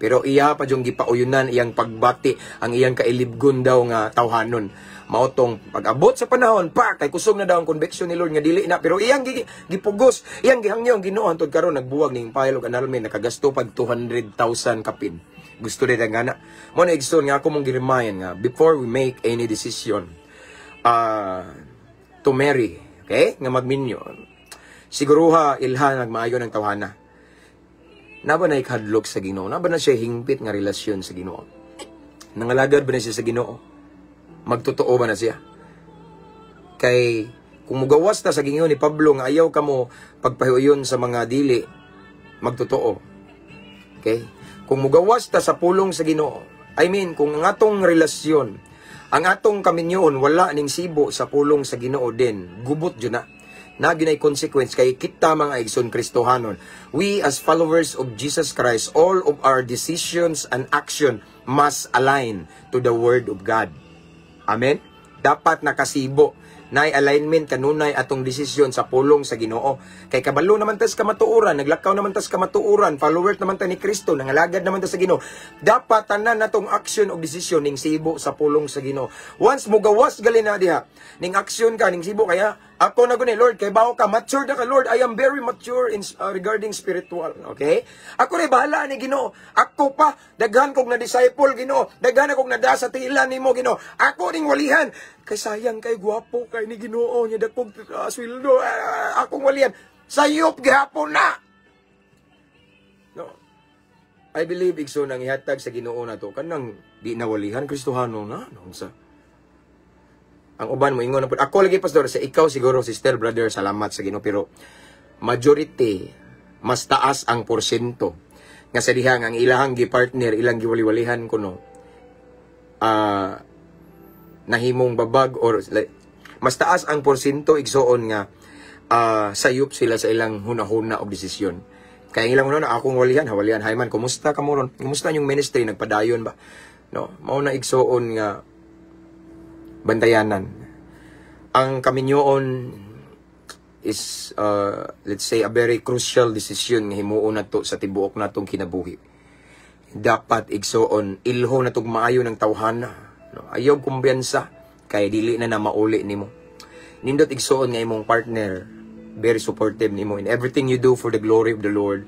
A: pero iya pa yung gipauyunan iyang pagbati ang iyang kailibgon daw nga tawhanon. Mao tong pag-abot sa panahon pa kay kusog na daw ang conviction ni Lord nga dili na, pero iyang gipugos, iyang gihangyo ang Ginoo hantod karon nagbuwag ning file og annulment, nakagasto pag 200,000 kapin. Gusto rin ang gana. Mao na, igsoon, nga ako mong gi-remind nga before we make any decision to marry, okay? Nga magminyo. Siguruha ilha nagmaayo ng tawhana. Na ba na ikadlok sa Ginoo? Na ba na siya hingpit nga relasyon sa Ginoo? Nangalagad ba na siya sa Ginoo? Magtotoo ba na siya? Kay kung mugawas ta sa Ginoo ni Pablo nga ayaw ka mo pagpahiuyon sa mga dili magtotoo. Okay? Kung mugawas ta sa pulong sa Ginoo, I mean, kung ang atong relasyon, ang atong kaminyoon wala ning sibo sa pulong sa Ginoo din, gubot jud na. Na ginay consequence kay kita mga igsoon Kristohanon. We as followers of Jesus Christ, all of our decisions and action must align to the word of God. Amen? Dapat nakasibo nay alignment kanunay atong desisyon sa pulong sa Ginoo. Kay kabalo naman tas kamatuoran, naglakaw naman tas kamatuoran, follower naman ta ni Kristo, nangalagad naman ta sa Ginoo. Dapat tanan natong action o desisyon ning sibo sa pulong sa Ginoo. Once mo gawas gali na diha, ning action ka ning sibo kaya ako na guni, Lord, kay bawo ka, mature na ka, Lord. I am very mature in regarding spiritual. Okay? Ako rin, bahala ni Ginoo. Ako pa, daghan kog na disciple, Ginoo. Daghan akong nada sa tila nimo, Ginoo. Ako ning walihan. Kay sayang kay gwapo kay ni Ginoo nya dakog sweldo. Akong walihan. Sayop gihapon na. No. I believe, igsoon, ang ihatag sa Ginoo na to kanang di nawalihan, Kristohano na no sa ang uban mo ingon na pud ako lagi, pastor, sa ikaw siguro, sister, brother, salamat sa Ginoo, pero majority, mas taas ang porsyento nga sa dihang ang ilahang gi-partner, ilang giwali-walihan kuno, nahimong babag or like, mas taas ang porsyento, igsoon, nga sayop sila sa ilang hunahuna o desisyon. Kaya ang ilang hunahuna, akong walihan, hawalihan, hay man, kumusta ka mo ron? Kumusta yung ministry? Nagpadayon ba? No, mao na, igsoon, nga bantayanan. Ang kaminyoon is let's say, a very crucial decision nga himuon nato sa tibuok natong kinabuhi. Dapat, igsoon, ilho na tog maayo ng tawhana. No? Ayaw kumbiyansa kay dili na na mauli nimo. Nindot, igsoon, nga imong partner very supportive nimo in everything you do for the glory of the Lord.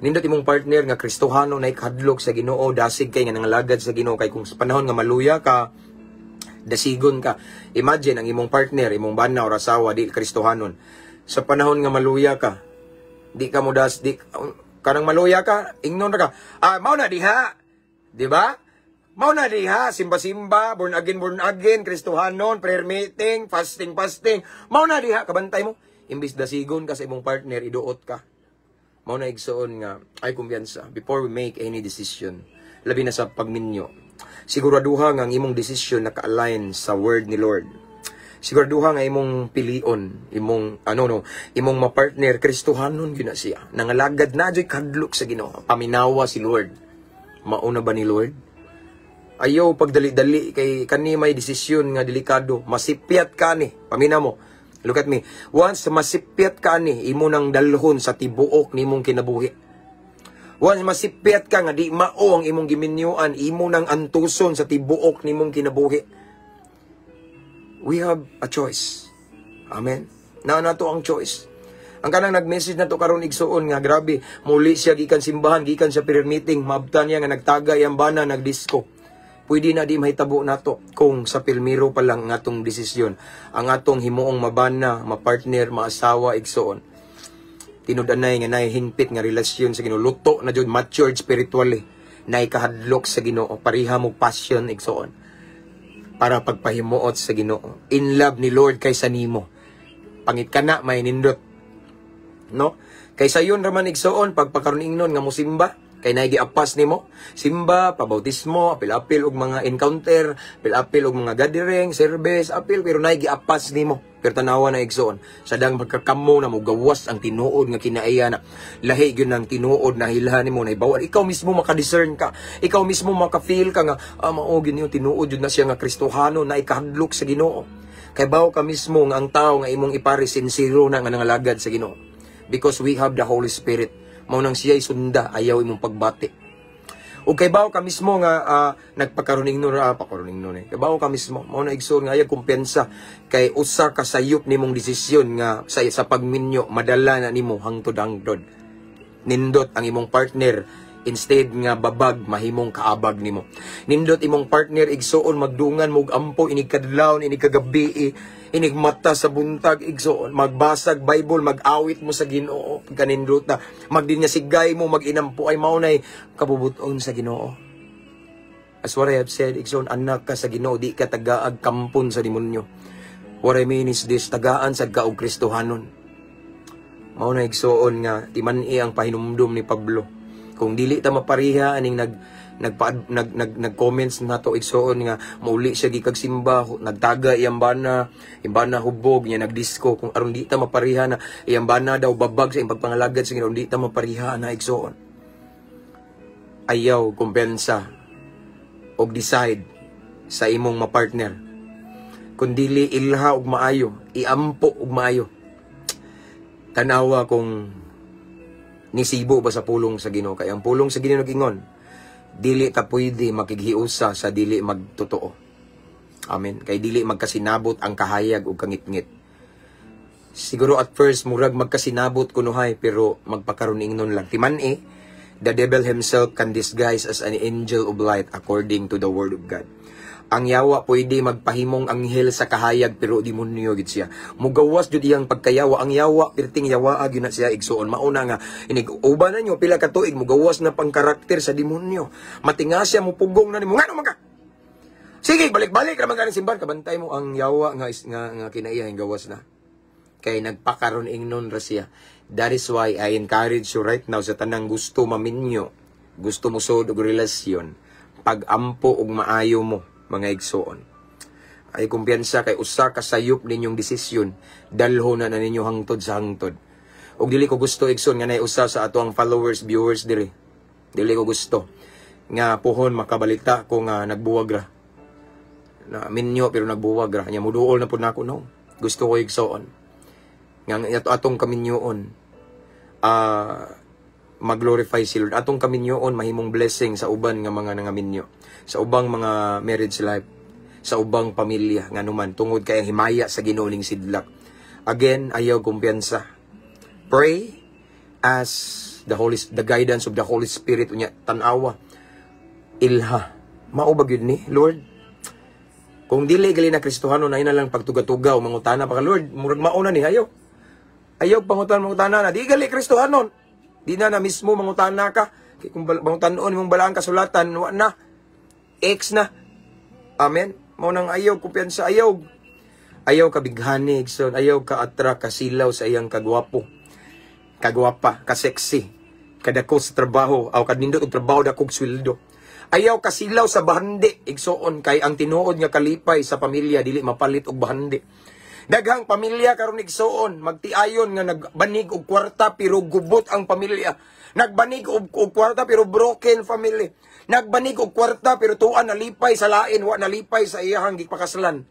A: Nindot imong partner nga Kristohano, na ikadlok sa Ginoo, dasig kay nga nangalagad sa Ginoo, kay kung sa panahon nga maluya ka, dasigon ka. Imagine ang imong partner, imong bana or asawa di Kristohanon. Sa panahon nga maluya ka, di ka mo das di kanang maluya ka, ingnon ra ka. Ah, mao na diha. Di ba? Mao na diha, simba-simba, born again, Kristohanon, prayer meeting, fasting, fasting. Mao na diha, kabantay mo. Imbis dasigon ka sa imong partner, iduot ka. Mao na, igsoon, nga ay kumpiyansa before we make any decision, labi na sa pagminyo. Siguraduha nga ang imong desisyon naka-align sa word ni Lord. Siguraduha nga imong pilion, imong ano no, imong mapartner, Kristohanon gyud na siya. Nangalagad na joy kadlok sa Ginoo. Paminawa si Lord. Mauna ba ni Lord? Ayaw pagdali-dali kay kani may desisyon nga delikado. Masipyat ka ni. Pamina mo. Look at me. Once masipyat ka ni, imo nang dalhon sa tibuok nimong kinabuhi. Once masipyat ka nga di mao ang imong giminyuan, imo nang antuson sa tibuok nimong kinabuhi. We have a choice. Amen. Na nato ang choice. Ang kanang nag-message na to karon, igsuon, nga grabe, muli siya gikan simbahan, gikan sa prayer meeting, maabtan niya nga nagtaga iyang bana, nagdisco. Pwede na di mahitabo nato kung sa pilmiro pa lang ang atong desisyon, ang atong himuong mabana, mapartner, maasawa, igsuon. Tinud-anay nga nay hingpit nga relasyon sa Ginoo, luto na jud, matured spiritually, nay kahadlok sa Ginoo, pareha mo passion, igsuon, para pagpahimuot sa Ginoo. In love ni Lord kaysa nimo. Pangit ka na may nindot. No? Kaysa yun raman, igsuon, pagpakaroon ingnon nga musimba kay naay giapas nimo, simba, pabautismo, apil-apil og mga encounter, apil-apil og mga gathering, service, apil, pero naay giapas nimo. Pero tanawa na, igsoon, sadang magkakamo na mogawas ang tinuod nga kinaiya na lahi gyud ng tinuod na hilhan nimo na ibawan. Ikaw mismo maka-discern ka, ikaw mismo maka-feel ka nga ah, mao gyud niyo, tinuod jud na siya nga Kristohano na ikahadlok sa Ginoo. Kay bawo ka mismo nga ang tao nga imong ipare, sincero na nga nangalagad sa Ginoo, because we have the Holy Spirit. Mao nang siya'y sunda, ayaw imong pagbati. O kay bawo ka mismo nga nagpakaroning nun, pakaroning nun eh. Kay bawo ka mismo, mao na, igsoon, nga ayaw kumpiyansa kay usa ka sayop nimong desisyon nga sa pagminyo, madala na nimo hangtod-hangtod. Nindot ang imong partner, instead nga babag, mahimong kaabag nimo. Nindot imong partner, igsuon, magdungan mo og ampo inig kadlawon, inig kagabi, inig mata sa buntag, igsuon, magbasag Bible, mag-awit mo sa Ginoo pagkanindot na magdinyasigay mo, mag-inampo ay mao nay kabubuton sa Ginoo. As what I have said, igsuon, anak ka sa Ginoo, di ka tagaag kampon sa demonyo. What I mean is this, tagaan sa kaog Kristohanon. Mao na, igsuon, nga timan-i ang pahinumdum ni Pablo. Kung dili ta mapariha aning nag nagpa nag nag nag-comments nato, igsuon, nga mauli siya gikag simba, nagtaga iyang bana, iyang bana hubog niya, nagdisco, kung aron di ta mapariha na iyang bana daw babag sa iyang pagpangalagad sa Ginoo, di ta mapariha na, igsuon. Ayaw kumpensa og decide sa imong mapartner kung dili ilha og maayo, iampo og maayo, tanawa kung nisibo ba sa pulong sa Ginoo, kay ang pulong sa Ginoo nagingon, dili ta pwede makighiusa sa dili magtotoo. Amen. Kay dili magkasinabot ang kahayag ug kangitngit. Siguro at first murag magkasinabot kunuhay, pero magpakaroon ingnon lang. Timan-i, the devil himself can disguise as an angel of light according to the word of God. Ang yawa pwede magpahimong anghel sa kahayag, pero demonyo gid siya. Mugawas jud iyang pagkayawa. Ang yawa pirting yawa gyud na siya, igsuon. Mauna nga inig uban na nyo pila ka tuig, mugawas na pang karakter sa demonyo. Matinga siya, mupugong na nimo, ngano man ka? Sige, balik-balik ra man ka simbahan, kabantay mo ang yawa nga kinaiya gawas na. Kay nagpakaron ingnon ra siya. That is why I encourage you right now, sa tanang gusto maminyo, gusto mo sud og relasyon, pag-ampo og maayo mo, mga igsoon. Ay kumpiyansa kay usa ka sayop ninyong desisyon, dalho na na ninyo hangtod sa hangtod. Og dili ko gusto, igsoon, nga nay usa sa ato ang followers, viewers diri. Dili ko gusto nga puhon makabalita ko nga nagbuwag ra. Na minyo pero nagbuwag ra. Nya muduol na pud nako, no. Gusto ko, igsoon, nga ang atong kaminyoon mag-glorify si Lord. Atong kaminyoon mahimong blessing sa uban nga mga nangaminyo, sa ubang mga marriage life, sa ubang pamilya, nga numan tungod kay ang himaya sa Ginoo ning sidlak. Again, ayaw kumpiyansa. Pray as the guidance of the Holy Spirit, unya tan-awa. Ilha. Mao ba gyud ni, Lord? Kung dili gali na Kristohano na ina lang pagtuga-tuga o mangutana pa ka, "Lord, murag mao na ni," ayaw. Ayaw pangutan mangutana na, di gali Kristohanon. Di na na mismo mangutana ka. Kay kung mangutanon imong balaang kasulatan, wa na. Ex na. Amen. Mao nang ayaw kumpiyansa, ayaw. Ayaw kabighani, igsoon, ayaw ka attract, kasilaw sa iyang kagwapo. Kagwapa, ka-sexy. Kadako sa trabaho, aw kanindot og trabaho, dakog sweldo. Ayaw kasilaw sa bahandi, igsoon, kay ang tinuod nga kalipay sa pamilya dili mapalit og bahandi. Daghang pamilya karon, igsoon, magtiayon nga nagbanig og kwarta pero gubot ang pamilya. Nagbanig og kwarta pero broken family. Nagbanig og kwarta pero tuan nalipay sa lain, wa nalipay sa iyahang gipakaslan.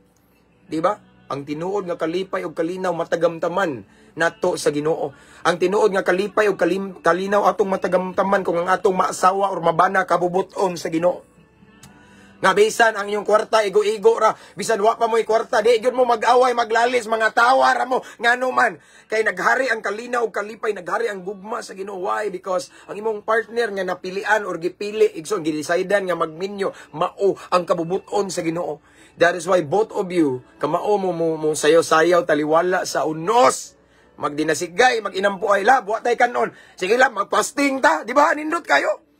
A: Di ba? Ang tinuod nga kalipay og kalinaw matagamtaman nato sa Ginoo. Ang tinuod nga kalipay og kalinaw atong matagamtaman kung ang atong maasawa or mabana kabubuton sa Ginoo. Nga bisan ang inyong kwarta igo-igo ra, bisan wa pa mo'y kwarta, di gyud mo mag-away, maglalis, mga tawa ra mo. Ngano man kay naghari ang kalinaw ug kalipay, naghari ang gugma sa Ginoo. Why? Because ang imong partner nga napilian or gipili, igsoon, gidesidean nga magminyo, mao ang kabubuton sa Ginoo. That is why both of you, kamao mo sayaw-sayaw taliwala sa unos. Magdinasigay, mag-inampo ay lab, wa tay kanon. Sige lang, magfasting ta, di ba? Nindot kayo.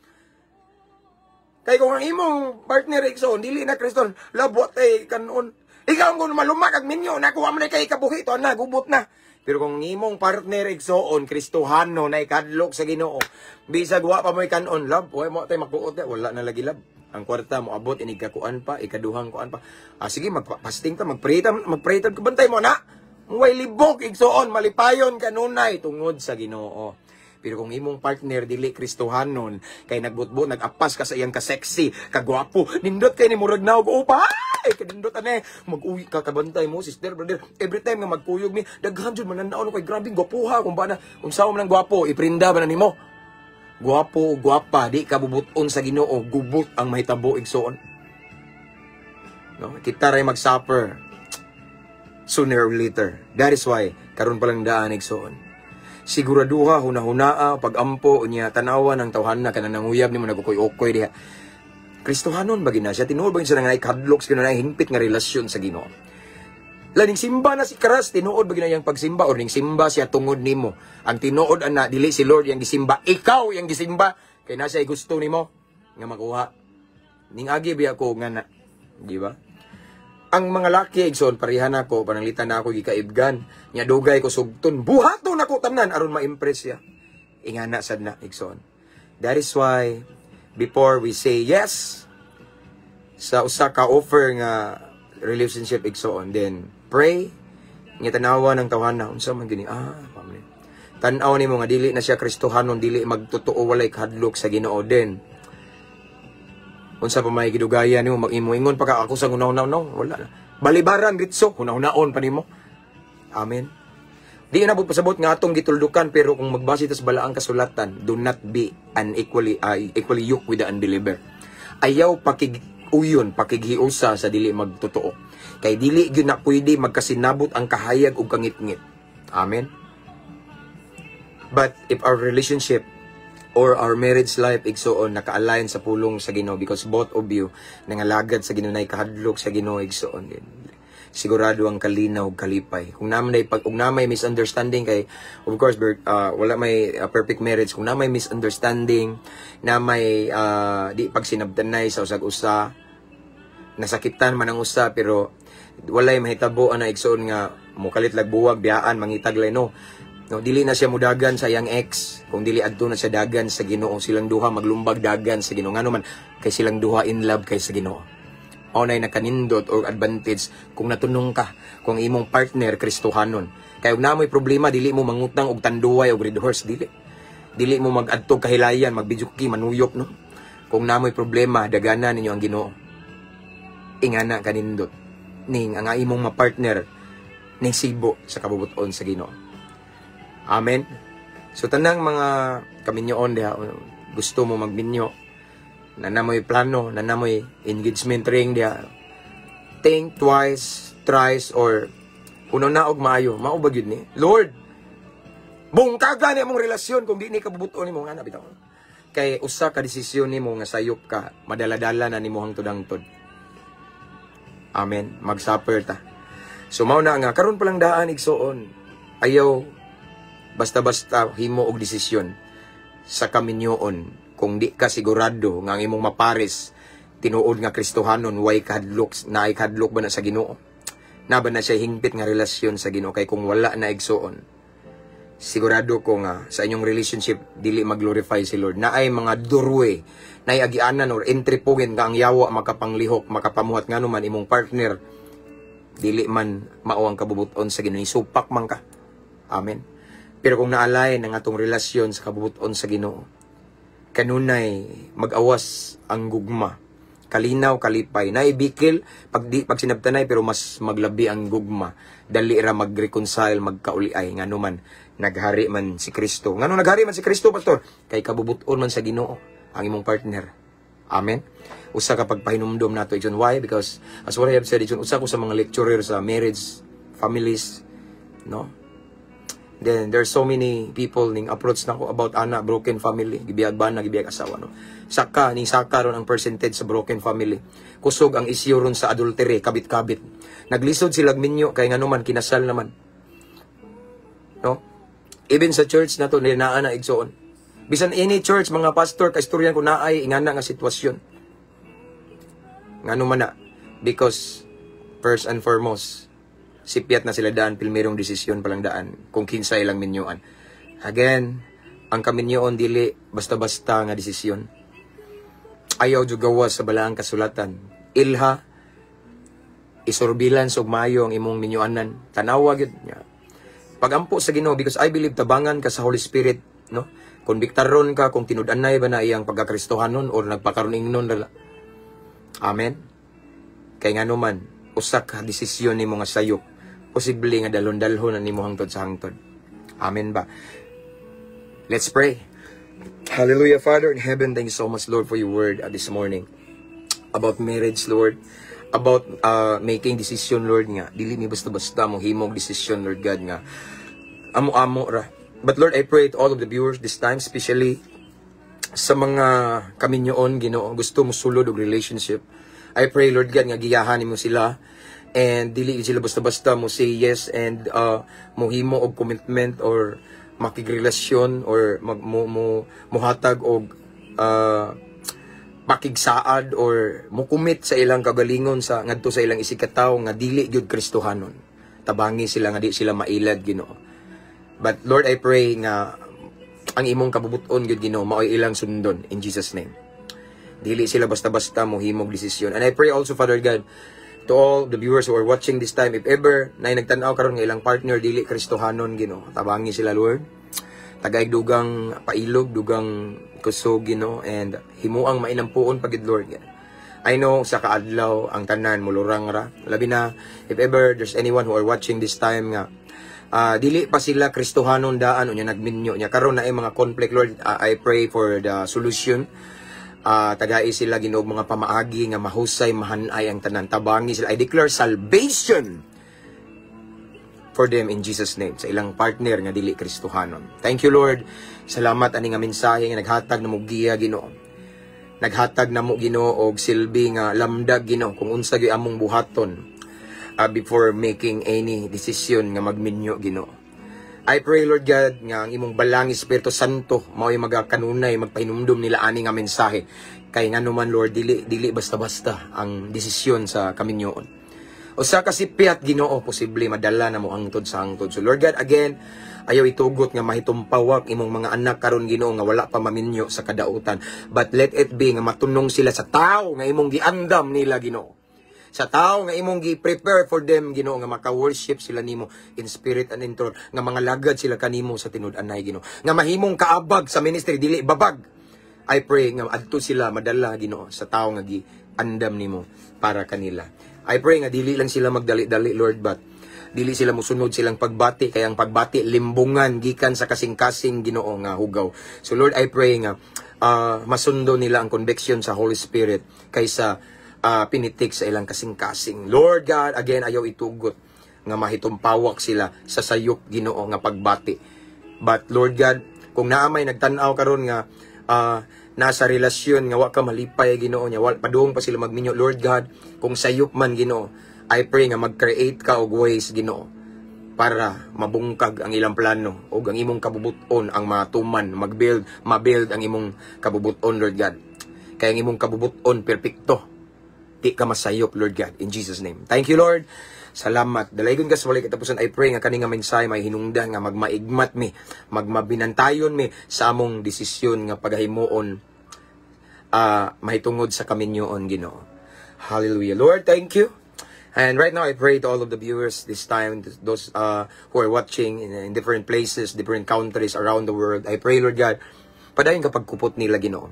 A: Kay kung ang imong partner, igsoon, dili na Kristo, lab, wa tay kanon. Ikaw kung malumak ag minyo, nakuha mo na kay kabuhi, to na, gubot na. Pero kung ang imong partner, igsoon, Kristohano, na ikadlok sa Ginoo, bisag wa pa mo'y kanon, love, wa mo tay makuot, wala na lagi, love. Ang kwarta mo abot inig kakuan pa, ikaduhang kuan pa. Ah, sige, magpasting ta, magpray ta, magpray ta, bantay mo na. Way libok, igsoon, malipayon kanunay tungod sa Ginoo. Pero kung imong partner dili Kristohanon, kay nagbutbo, nag-apas ka sa iyang ka-sexy, kagwapo, nindot kay ni murag naog upa. Ay, kanindot ane, mag-uwi ka, kabantay mo, sister, brother, every time nga magkuyog mi, daghan jud mananaon kay grabing gwapuha, kung ba na, kung sao man ang gwapo, iprinda ba na nimo? Gwapo o gwapa, di ka bubuton sa Ginoo, gubot ang mahitabo, igsoon. No? Kita ray mag-suffer sooner or later. That is why, karon pa lang daan, igsoon. Siguraduha, hunahunaa, pagampo, unya, tanawa ng tawhana, kanang nanguyab nimo, nagkukoy-ukoy diha. Kristohanon ba gina siya? Tinuod ba siya nga ikadlok sa Ginoo, na hingpit nga relasyon sa Ginoo? Laning simba na si Karas, tinuod ba gina yang pagsimba or ning simba siya tungod nimo? Ang tinuod ana dili si Lord yang gisimba, ikaw yang gisimba kay nasa gusto nimo nga makuha. Ning agi biya ko nga na, di ba? Ang mga laki, igsoon, parehan ako, pananglitan na ako gikaibgan. Nya dugay ko sugton, buhaton ako tanan aron ma-impress siya. Ingana sad na, igsoon. That is why before we say yes sa usa ka offer nga relationship, igsoon, then pray nga tanawa ng tawhana unsa man gini, ah, pamli. Tan-aw nimo nga dili na siya Kristohanon, dili magtotoo, walay kahadlok sa Ginoo, then unsa pa may gidugayan nimo? Mag-imo-ingon pa ka, ako sa hunahuna, no, wala na. Balibaran ritso, hunahunaon pa nimo. Amen. Di na pasabot nga atong gituldukan, pero kung magbase ta sa balaang kasulatan, do not be unequally equally yoked with the unbeliever. Ayaw pakig uyon, pakighiusa sa dili magtotoo. Kay dili gyud na pwede magkasinabot ang kahayag ug kangitngit. Amen. But if our relationship or our marriage life, igsoon, naka-align sa pulong sa Ginoo because both of you nangalagad sa Ginoo, nay kahadlok sa Ginoo, igsoon, sigurado ang kalinaw ug kalipay. Kung naa may pag kung naa may misunderstanding, kay of course Bert, wala may perfect marriage, kung naa may misunderstanding na may di pagsinabtanay sa usag usa, nasakitan man ang usa, pero walay mahitabo ana, igsoon, nga mukalit lag buwag, biyaan, mangitag lay, no? No, dili na siya mudagan sa iyang ex kung dili adto na siya dagan sa Ginoo. Silang duha maglumbag dagan sa Ginoo. Ngano man kay silang duha in love kay sa Ginoo. Mao nay nakanindot or advantage kung natunong ka kung imong partner Kristohanon. Kay ug namoy problema, dili mo mangutang og Tanduay og Red Horse, dili. Dili mo mag-adto kahilayan, magbidyoki, manuyop, no. Kung namoy problema, daganan ninyo ang Ginoo. Ingana kanindot ning ang imong ma-partner ning sibo sa kabubuton sa Ginoo. Amen. So tanang mga kaminyoon diha, gusto mo magminyo, na namoy plano, na namoy engagement ring diha, think twice, thrice, or uno na og maayo, mao ba gyud ni? Lord, bungkaga ni among relasyon kung di ni kabubuton nimo nga na bitaw. Kay usa ka desisyon nimo nga sayop ka, madala-dala na nimo hangtod-hangtod. Amen. Mag-suffer ta. So mao na nga karon pa lang daan, igsoon. Ayaw basta-basta himo og desisyon sa kaminyoon kung di ka sigurado nga ang imong mapares Tinuod nga Kristohanon, way kahadlok, naay kahadlok ba na sa Ginoo? Na ba na siya hingpit nga relasyon sa Ginoo? Kay kung wala na, igsuon, sigurado ko nga sa inyong relationship dili mag-glorify si Lord. Naay mga doorway, naay agianan or entry point nga ang yawa makapanglihok, makapamuhat, ngano man imong partner dili man mao ang kabubuton sa Ginoo. Supak man ka. Amen. Pero kung naalay ng atong relasyon sa kabubuton sa Ginoo, kanunay mag-awas ang gugma, kalinaw, kalipay. Naibikil pag di pag sinabtanay, pero mas maglabi ang gugma. Dali ra mag-reconcile, magkauliay, ngano man naghari man si Kristo. Ngano naghari man si Kristo, pastor? Kay kabubuton man sa Ginoo ang imong partner. Amen. Usa ka pagpahinumdom nato, igsoon. Why? Because as what I have said, igsoon, usa ko sa mga lecturer sa marriage, families, no? Then there's so many people ning approach nako about ana broken family, gibiyag bana, gibiyag asawa, no. Saka ning saka ron ang percentage sa broken family. Kusog ang issue ron sa adultery, kabit-kabit. Naglisod sila minyo kay ngano man kinasal naman. No? Even sa church nato naa na, igsoon. Bisan any church, mga pastor kaistoryan ko, naay ingana nga sitwasyon. Ngano man na? Because first and foremost, sipyat na sila daan, pilmirong desisyon palang daan kung kinsa ilang minyuan. Again, ang kaminyoon dili basta-basta nga desisyon. Ayaw jud gawas sa balaang kasulatan. Ilha, isurbilans og maayo ang imong minyuanan. Tanawa gyud niya. Pagampo sa Ginoo, because I believe tabangan ka sa Holy Spirit, no? Konbiktaron ka kung tinud-anay ba na iyang pagkakristohanon or nagpakaroon ingnon ra. Amen. Kay ngano man usa ka desisyon nimo nga sayop, posible nga dalon-dalhon na nimo hangtod sa hangtod. Amen ba? Let's pray. Hallelujah, Father in heaven, thank you so much, Lord, for your word this morning. About marriage, Lord. About making decision, Lord, nga. Dili mi basta-basta mo himog decision, Lord God, nga. Amo-amo ra. But Lord, I pray to all of the viewers this time, especially sa mga kaminyoon, Ginoo, gusto mo sulod og relationship. I pray, Lord God, nga giyahan nimo sila and dili sila basta-basta mo say yes and mohimo og commitment or makigrelasyon or mag mo, mo mohatag og makigsaad or mo-commit sa ilang kagalingon sa ngadto sa ilang isigkatawo nga dili gyud Kristohanon. Tabangi sila nga di sila mailad, Ginoo. But Lord, I pray nga ang imong kabubuton gyud, Ginoo, mao'y ilang sundon in Jesus' name. Dili sila basta-basta mohimog desisyon. And I pray also, Father God, to all the viewers who are watching this time, if ever na nagtan-aw karon nga ilang partner dili Kristohanon, Ginoo, tabangi sila, Lord. Tagaig dugang pailog, dugang kusog, Ginoo, and himuang mainampuon pagid, Lord. I know sa kaadlaw ang tanan mulurang ra. Labi na if ever there's anyone who are watching this time nga dili pa sila Kristohanon daan unya nagminyo nya karon na ay mga conflict, Lord, I pray for the solution. Tagai sila, Ginoo, mga pamaagi nga mahusay, mahanay ang tanan. Tabangi sila. I declare salvation for them in Jesus' name sa ilang partner nga dili Kristohanon. Thank you, Lord. Salamat ani nga mensahe nga naghatag namo giya, Ginoo. Naghatag namo, Ginoo, og silbi nga lamdag, Ginoo, kung unsa gyud among buhaton before making any decision nga magminyo, Ginoo. I pray, Lord God, nga ang imong balang Espiritu Santo mao'y magakanunay magpahinumdum nila ani nga mensahe. Kay ngano man, Lord, dili dili basta-basta ang desisyon sa kaminyoon. Usa ka sipyat, Ginoo, posible madala na mo hangtod sa hangtod. So Lord God, again, ayaw itugot nga mahitumpawak imong mga anak karon, Ginoo, nga wala pa maminyo sa kadautan. But let it be nga matunong sila sa tao nga imong giandam nila, Ginoo, sa tao nga imong gi-prepare for them, Ginoo, nga maka-worship sila nimo in spirit and in truth, nga mga lagad sila kanimo sa tinud-anay, Ginoo, nga mahimong kaabag sa ministry, dili babag. I pray nga adto sila madala, Ginoo, sa tao nga gi-andam nimo para kanila. I pray nga dili lang sila magdali-dali, Lord, but dili sila musunod silang pagbati, kay ang pagbati limbungan gikan sa kasing-kasing, Ginoo, nga hugaw. So Lord, I pray nga masundo nila ang conviction sa Holy Spirit kaysa pinitik sa ilang kasing-kasing. Lord God, again, ayaw itugot nga mahitumpawak sila sa sayop, Ginoo, nga pagbati. But Lord God, kung naa may nagtan-aw karon nga nasa relasyon nga wa ka malipay, Ginoo, nya wal padung pa sila magminyo, Lord God, kung sayop man, Ginoo, I pray nga mag-create ka og ways, Ginoo, para mabungkag ang ilang plano ug ang imong kabubuton ang matuman, mag-build, ma-build ang imong kabubuton, Lord God. Kay ang imong kabubuton perpekto. Di ka masayop, Lord God, in Jesus' name. Thank you, Lord. Salamat. Dalaygon ka sa walay katapusan. I pray nga kani nga mensahe may hinungdan nga magmaigmat mi, magmabinantayon mi sa among desisyon nga pagahimuon mahitungod sa kaminyoon, Ginoo. Hallelujah. Lord, thank you. And right now, I pray to all of the viewers this time, those who are watching in different places, different countries around the world. I pray, Lord God, padayon ka pagkupot nila, Ginoo.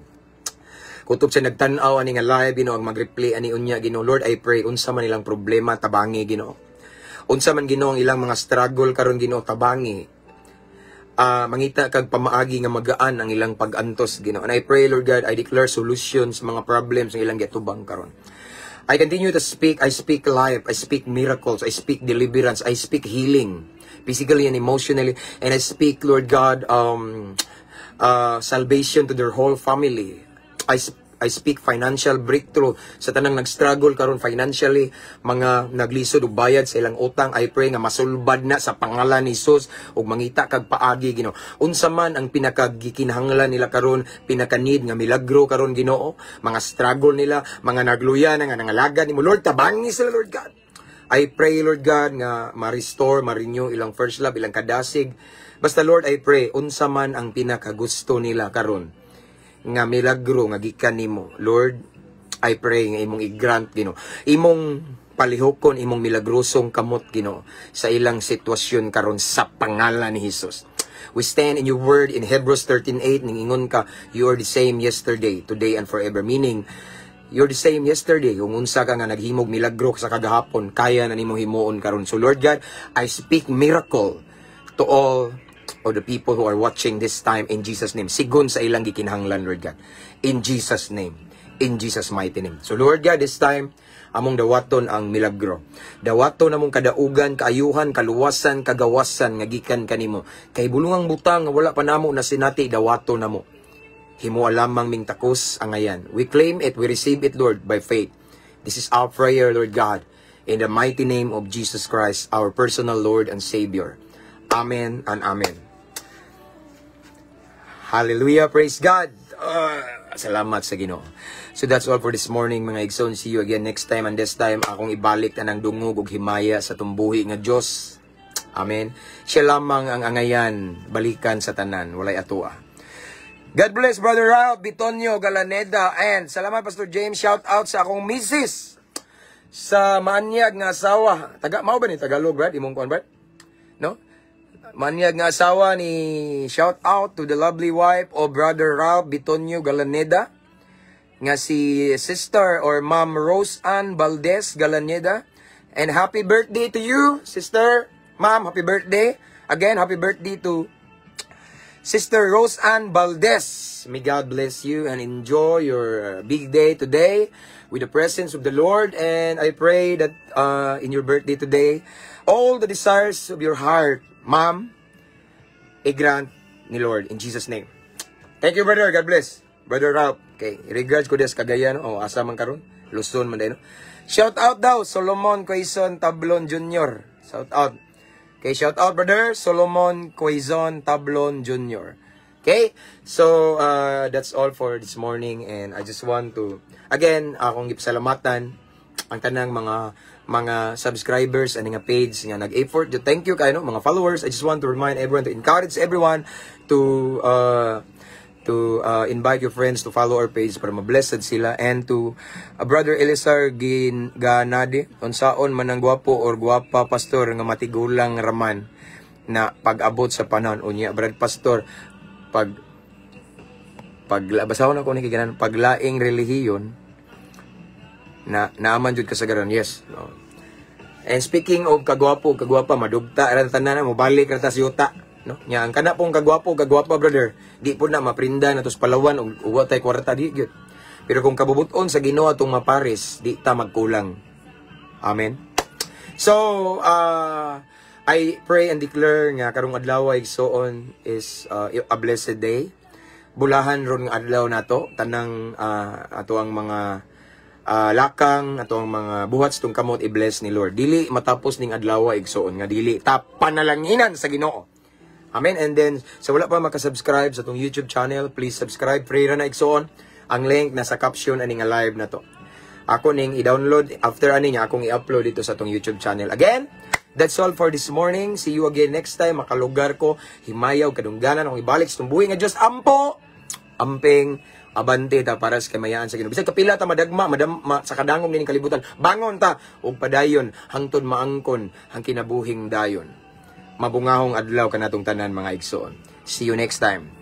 A: Kutob sa nagtan-aw ani nga live, Ginoo, ang mag-replay ani unya, Ginoo. Lord, I pray unsa man ilang problema, tabangi, Ginoo. Unsa man, Ginoo, ang ilang mga struggle karon, Ginoo, tabangi. Mangita kag pamaagi nga magaan ang ilang pag-antos, Ginoo. And I pray, Lord God, I declare solutions sa mga problems ng ilang gitubang karon. I continue to speak. I speak life. I speak miracles. I speak deliverance. I speak healing, physically and emotionally. And I speak, Lord God, salvation to their whole family. I speak financial breakthrough sa tanang nag-struggle karon financially, mga naglisod og bayad sa ilang utang. I pray nga masulbad na sa pangalan ni Jesus ug mangita kag paagi, Ginoo. Unsa man ang pinakagikinahanglan nila karon, pinaka-need nga milagro karon, Ginoo, mga struggle nila, mga nagluya na nga nangalaga nimo, Lord, tabangi sila, Lord God. I pray, Lord God, nga ma-restore, ma-renew ilang first love, ilang kadasig. Basta, Lord, I pray, unsa man ang pinakagusto nila karon nga milagro nga gikan nimo. Lord, I pray nga imong i-grant, Ginoo. Imong palihukon imong milagrosong kamot, Ginoo, sa ilang sitwasyon karon sa pangalan ni Jesus. We stand in your word in Hebrews 13:8, ningingon ka, "You are the same yesterday, today and forever." Meaning, you're the same yesterday. Kung unsa ka nga naghimog milagro sa kagahapon, kaya na nimo himuon karon. So Lord God, I speak miracle to all of the people who are watching this time in Jesus' name. Sigon sa ilang gikinahanglan, Lord God. In Jesus' name. In Jesus' mighty name. So Lord God, this time, among dawaton ang milagro. Dawaton among kadaugan, kaayuhan, kaluwasan, kagawasan nga gikan kanimo. Kay bulungang butang nga wala pa namo na sinati, dawaton namo. Himoa lamang ming takos angayan. We claim it, we receive it, Lord, by faith. This is our prayer, Lord God, in the mighty name of Jesus Christ, our personal Lord and Savior. Amen and amen. Hallelujah, praise God. Salamat sa Ginoo. So that's all for this morning, mga igsoon. See you again next time, and this time akong ibalik tanang dungog ug himaya sa tumbuhi nga Dios. Amen. Siya lamang ang angayan, balikan sa tanan, walay atua. God bless, Brother Ralph Bitonio Galaneda, and salamat, Pastor James. Shout out sa akong misis sa maanyag nga asawa. Taga mao ba ni Tagalog, Brad? Imong kuan, Brad? No? Maanyag nga asawa ni, shout out to the lovely wife of Brother Ralph Bitonio Galaneda nga si Sister or Ma'am Rose Ann Valdez Galaneda, and happy birthday to you, sister. Ma'am, happy birthday. Again, happy birthday to Sister Rose Ann Valdez. May God bless you and enjoy your big day today with the presence of the Lord. And I pray that in your birthday today, all the desires of your heart, ma'am, i-grant ni Lord in Jesus' name. Thank you, brother. God bless. Brother Ralph. Okay. Regards ko des Cagayan. Oh, asa man karon? Luzon man no? Shout out daw, Solomon Quezon Tablon Jr. Shout out. Okay, shout out, Brother Solomon Quezon Tablon Jr. Okay? So, that's all for this morning, and I just want to again, akong gipasalamatan ang tanang mga subscribers ani nga page nga nag-effort. Thank you kayo, no, mga followers. I just want to remind everyone, to encourage everyone to invite your friends to follow our page para ma-blessed sila, and to Brother Elisar Gin Ganade, unsaon man ang gwapo or gwapa, Pastor, nga matigulang raman na pag-abot sa panahon unya, Brad Pastor, pag basahon ako ni kay paglaing relihiyon na naaman jud kasagaran, yes, no. And speaking of kagwapo, kagwapa, madugta ra tanan, mo balik ra ta sa yuta, no? Nya ang kana pong kagwapo, kagwapa, brother, di po na maprinda na tos Palawan og wa tay kwarta, di gyud. Pero kung kabubuton sa Ginoo atong mapares, di ta magkulang. Amen. So, I pray and declare nga karong adlaw, igsoon, is a blessed day. Bulahan ron nga adlaw nato, tanang ato ang mga lakang, ato ang mga buhat sa tong kamot, i-bless ni Lord. Dili matapos ning adlaw, igsoon, nga dili ta panalanginan sa Ginoo. Amen. And then, sa wala pa makasubscribe sa atong YouTube channel, please subscribe. Free ra na, igsoon. Ang link nasa caption ani nga live na to. Ako ning i-download after ani niya, akong i-upload dito sa atong YouTube channel. Again, that's all for this morning. See you again next time. Makalugar ko, himayaw, kadungganan, akong ibalik sa buhi nga Diyos. Ampo! Amping, abante ta para sa kamayaan sa Ginoo. Bisag kapila ta madagma, madam, ma, sa kadangom nining kalibutan, bangon ta ug padayon hangtod maangkon ang kinabuhing dayon. Mabungahong adlaw kanatong tanan, mga igsoon. See you next time.